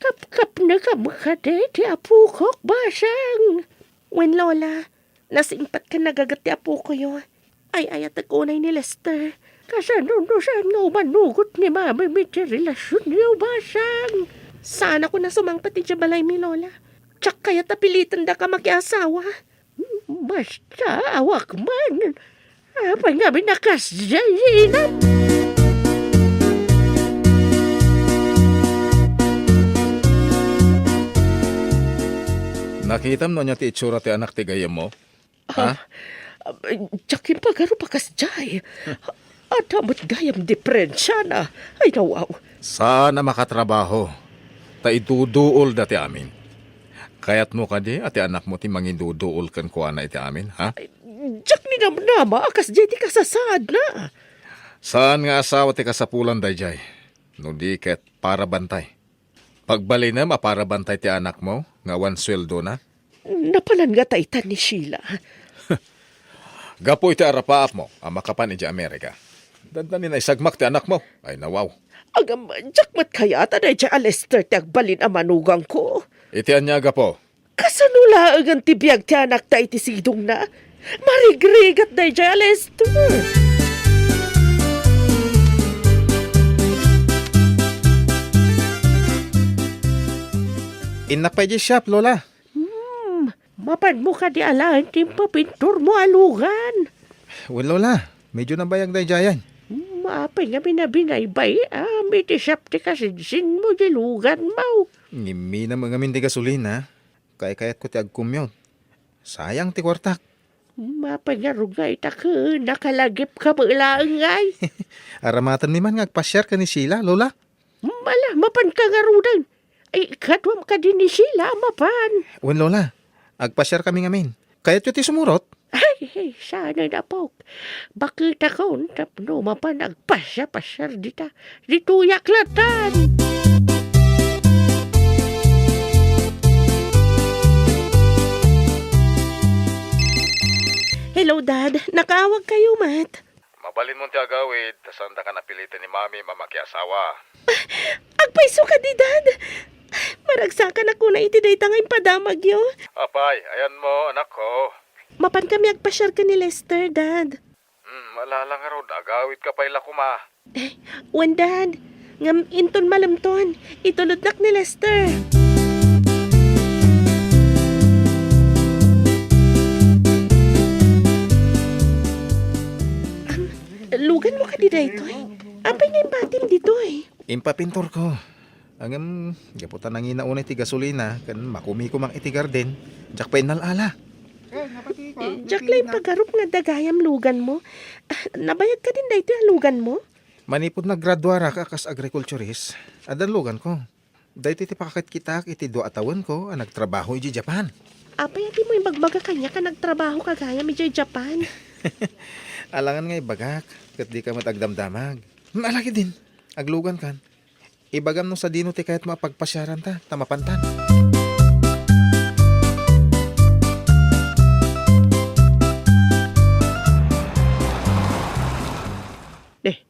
kapkapnekam kadi ti apokok, basang? Wen, Lola, nasingpet ken nagaget ti apokoyo. Ay-ayatek unay ni Lester. Kasano no saan nga umanugot ni Mami iti relasionyo, basang? Saanak a sumangpet idiay balaymi, Lola. Diak kayat a pilitendaka makiasawa. Basta, awak man. Apay ngamin a kasdiay, Ina? Nakitam no ania ti itsura ti anak ti gayyemmo? Ha? Ah, ah, diak impagarup a kasdiay. Adda met gayam diperensiana. Ay, nawaw. Saan a makatrabaho, ta iduduolda ti amin. Kayatmo kadi a ti anakmo ti mangiduduol kenkuana iti amin, ha? Ay, diak ninamnama a kasdiay ti kasasaadna. Saan nga asawa ti kasapulan daydiay, no di ket para bantay? Pagbalinem a para bantay ti anakmo nga awan sueldona? Napanan nga taytan ni Sheila. Gapu iti arapaapmo a makapan idiay Amerika, dandanin a isagmak ti anakmo. Ay, nawaw. Agam, diak met kayat a daydiay a Lester ti agbalin a manugangko. Iti ania a gapu? Kasano laengen ti biag ti anakta iti sidongna? Marigrigat daydiay a Lester. Innak pay idiay shop, Lola. Hmm, mapanmo kadi alaen ti impapinturmo a lugan? Wen, Lola, medyo nabayag daydiayen. Hmm, apay ngamin a binaybay-am iti shop ti kasinsinmo idiay luganmo? Ngimminam ngamin ti gasolina. Kaykayatko ti agcommute. Sayang ti kuartak. Mapay ngarud nga ita ken nakalagipka met laeng ngay. Aramatenmi man nga agpasiar ken ni Sheila, Lola. Mala, mapanka ngaruden. Ay, kaduam kadi ni Sheila a mapan? Wen, Lola. Agpasiarkami ngamin. Kayatyo ti sumurot? Ay, ay, saan a napok. Baketakon tapno mapan agpasiar-pasiar dita. Ditoyak latan. Hello, Dad. Nakaawag kayo met. Mabalinmon ti agawid, ta saandaka napiliten ni Mami a makiasawa. Agpayso kadi, Dad. Maragsakan a kuna iti dayta nga impadamagyo. Apay, ayanmo, anakko? Mapan kami agpasiar ken ni Lester, Dad. Hmm, ala-ala ngarud, agawidka pay la koma. Eh, wen, Dad. Ngem inton malemton, itulodnak ni Lester. Am, luganmo kadi daytoy? Apay nga impatim ditoy? Impapinturko. Ngem, gapu ta nangina unay ti gasolina ken makumikomak iti garden, diak pay innal-ala. Eh, diak la impagarup nga adda gayam luganmo. Ah, nabayag kadin daytoy a luganmo? Manipud nagraduarak a kas agriculturist, adda luganko. Daytoy ti pakakitkitaak iti dua a tawenko a nagtrabaho idiay Japan. Apay a dimo imbagbaga kaniak a nagtrabahoka gayam idiay Japan? Alangan nga ibagak, ket dika met agdamdamag. Hmm, ala ketdin, aglugankan. Ibagam no sadino ti kayatmo a pagpasiaranta, ta mapantan. Eh,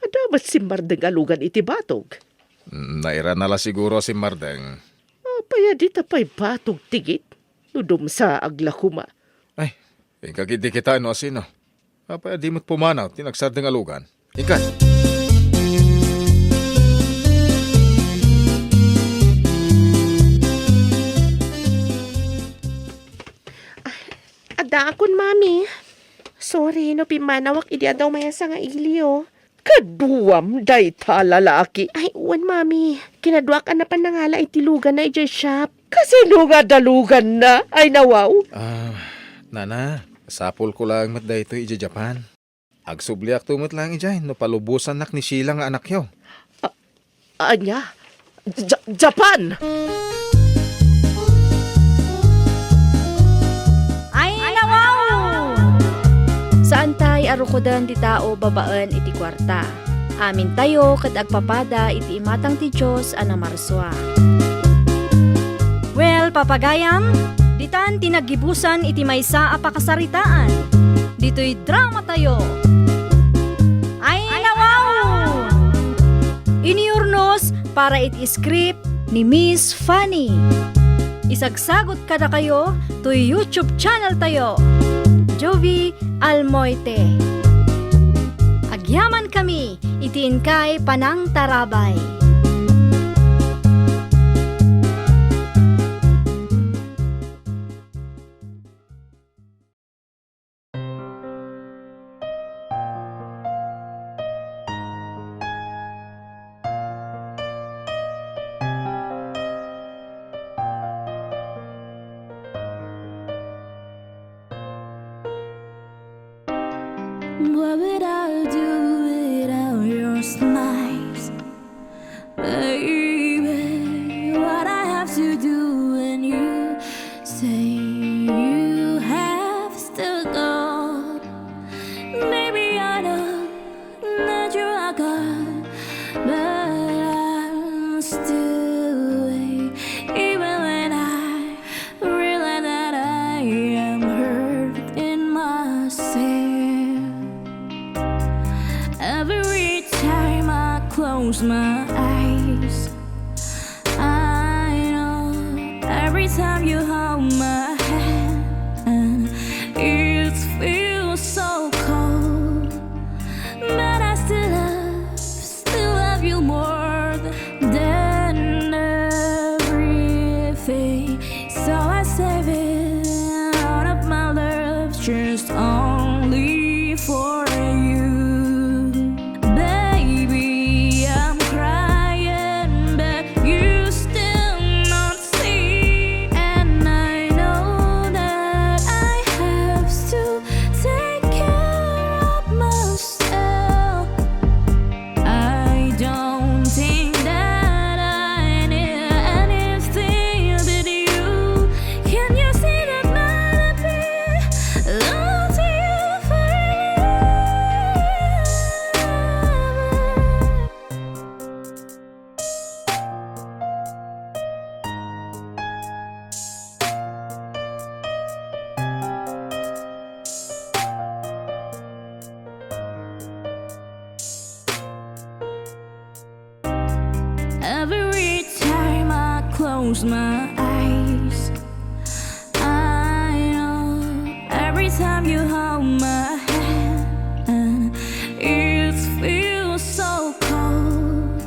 adda met simmardeng a lugan iti batog? Mm, nairana la siguro a simmardeng. Apay a dita pay batog ti git? No dumsaag la koma. Ay, inka ketdi kitaen no asino. Apay a di met pumanaw ti nagsardeng a lugan? Inka. Akon, Mami. Sorry no pimmanawak idi adda maysa nga ili, oh. Kaduam dayta lalaki. Ay, wen, Mami. Kinaduak a napan nangala iti luganna idiay shop. Kasino nga adda luganna? Ay, nawaw. Ah, nana, sapulko laeng met daytoy idiay Japan. Agsubliakto met laeng idiay no palubosannak ni Sheila nga anakyo. A-, ania? Ja-, Japan! Ay, nawaw! Saantay a rukoden ti tao babaen iti kuarta. Amintayo ket agpapada iti imatang ti Dios a namarsua. Well, papagayam, ditan ti naggibusan iti maysa a pakasaritaan. Ditoy dramatayo. Ay, nawaw! Iniurnos para iti script ni Miss Fanny. Isagsagot kadakayo toy YouTube channel tayo, Jovie Almoite. Agyaman kami iti inkay panangtarabay. What would I do without your smiles? Baby, what I have to do when you say you have to go? Maybe I know that you are gone, but I'm still waiting, even when I realize that I am hurting myself. Every time I close my eyes, I know every time you hold my hand, it feels so cold. But I still love, still love you more than everything. So I save it, all of my love, just only for you. Baby, I'm crying, but you still not see. And I know that I have to take care of myself. I don't think that I need anything but you. Can you see that my life is longing for you? Every time I close my eyes, I know every time you hold my hand, it feels so cold.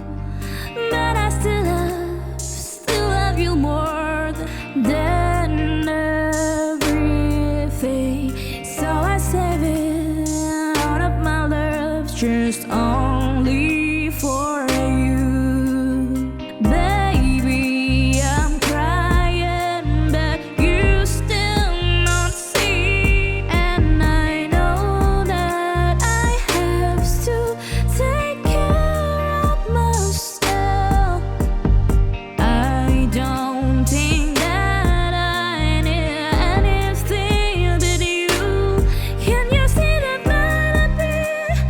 But I still love, still love you more than everything. So I save it, all of my love, just only for you. Baby, I'm crying, but you still not see. And I know that I have to take care of myself. I don't think that I need anything but you. Can you see that my life is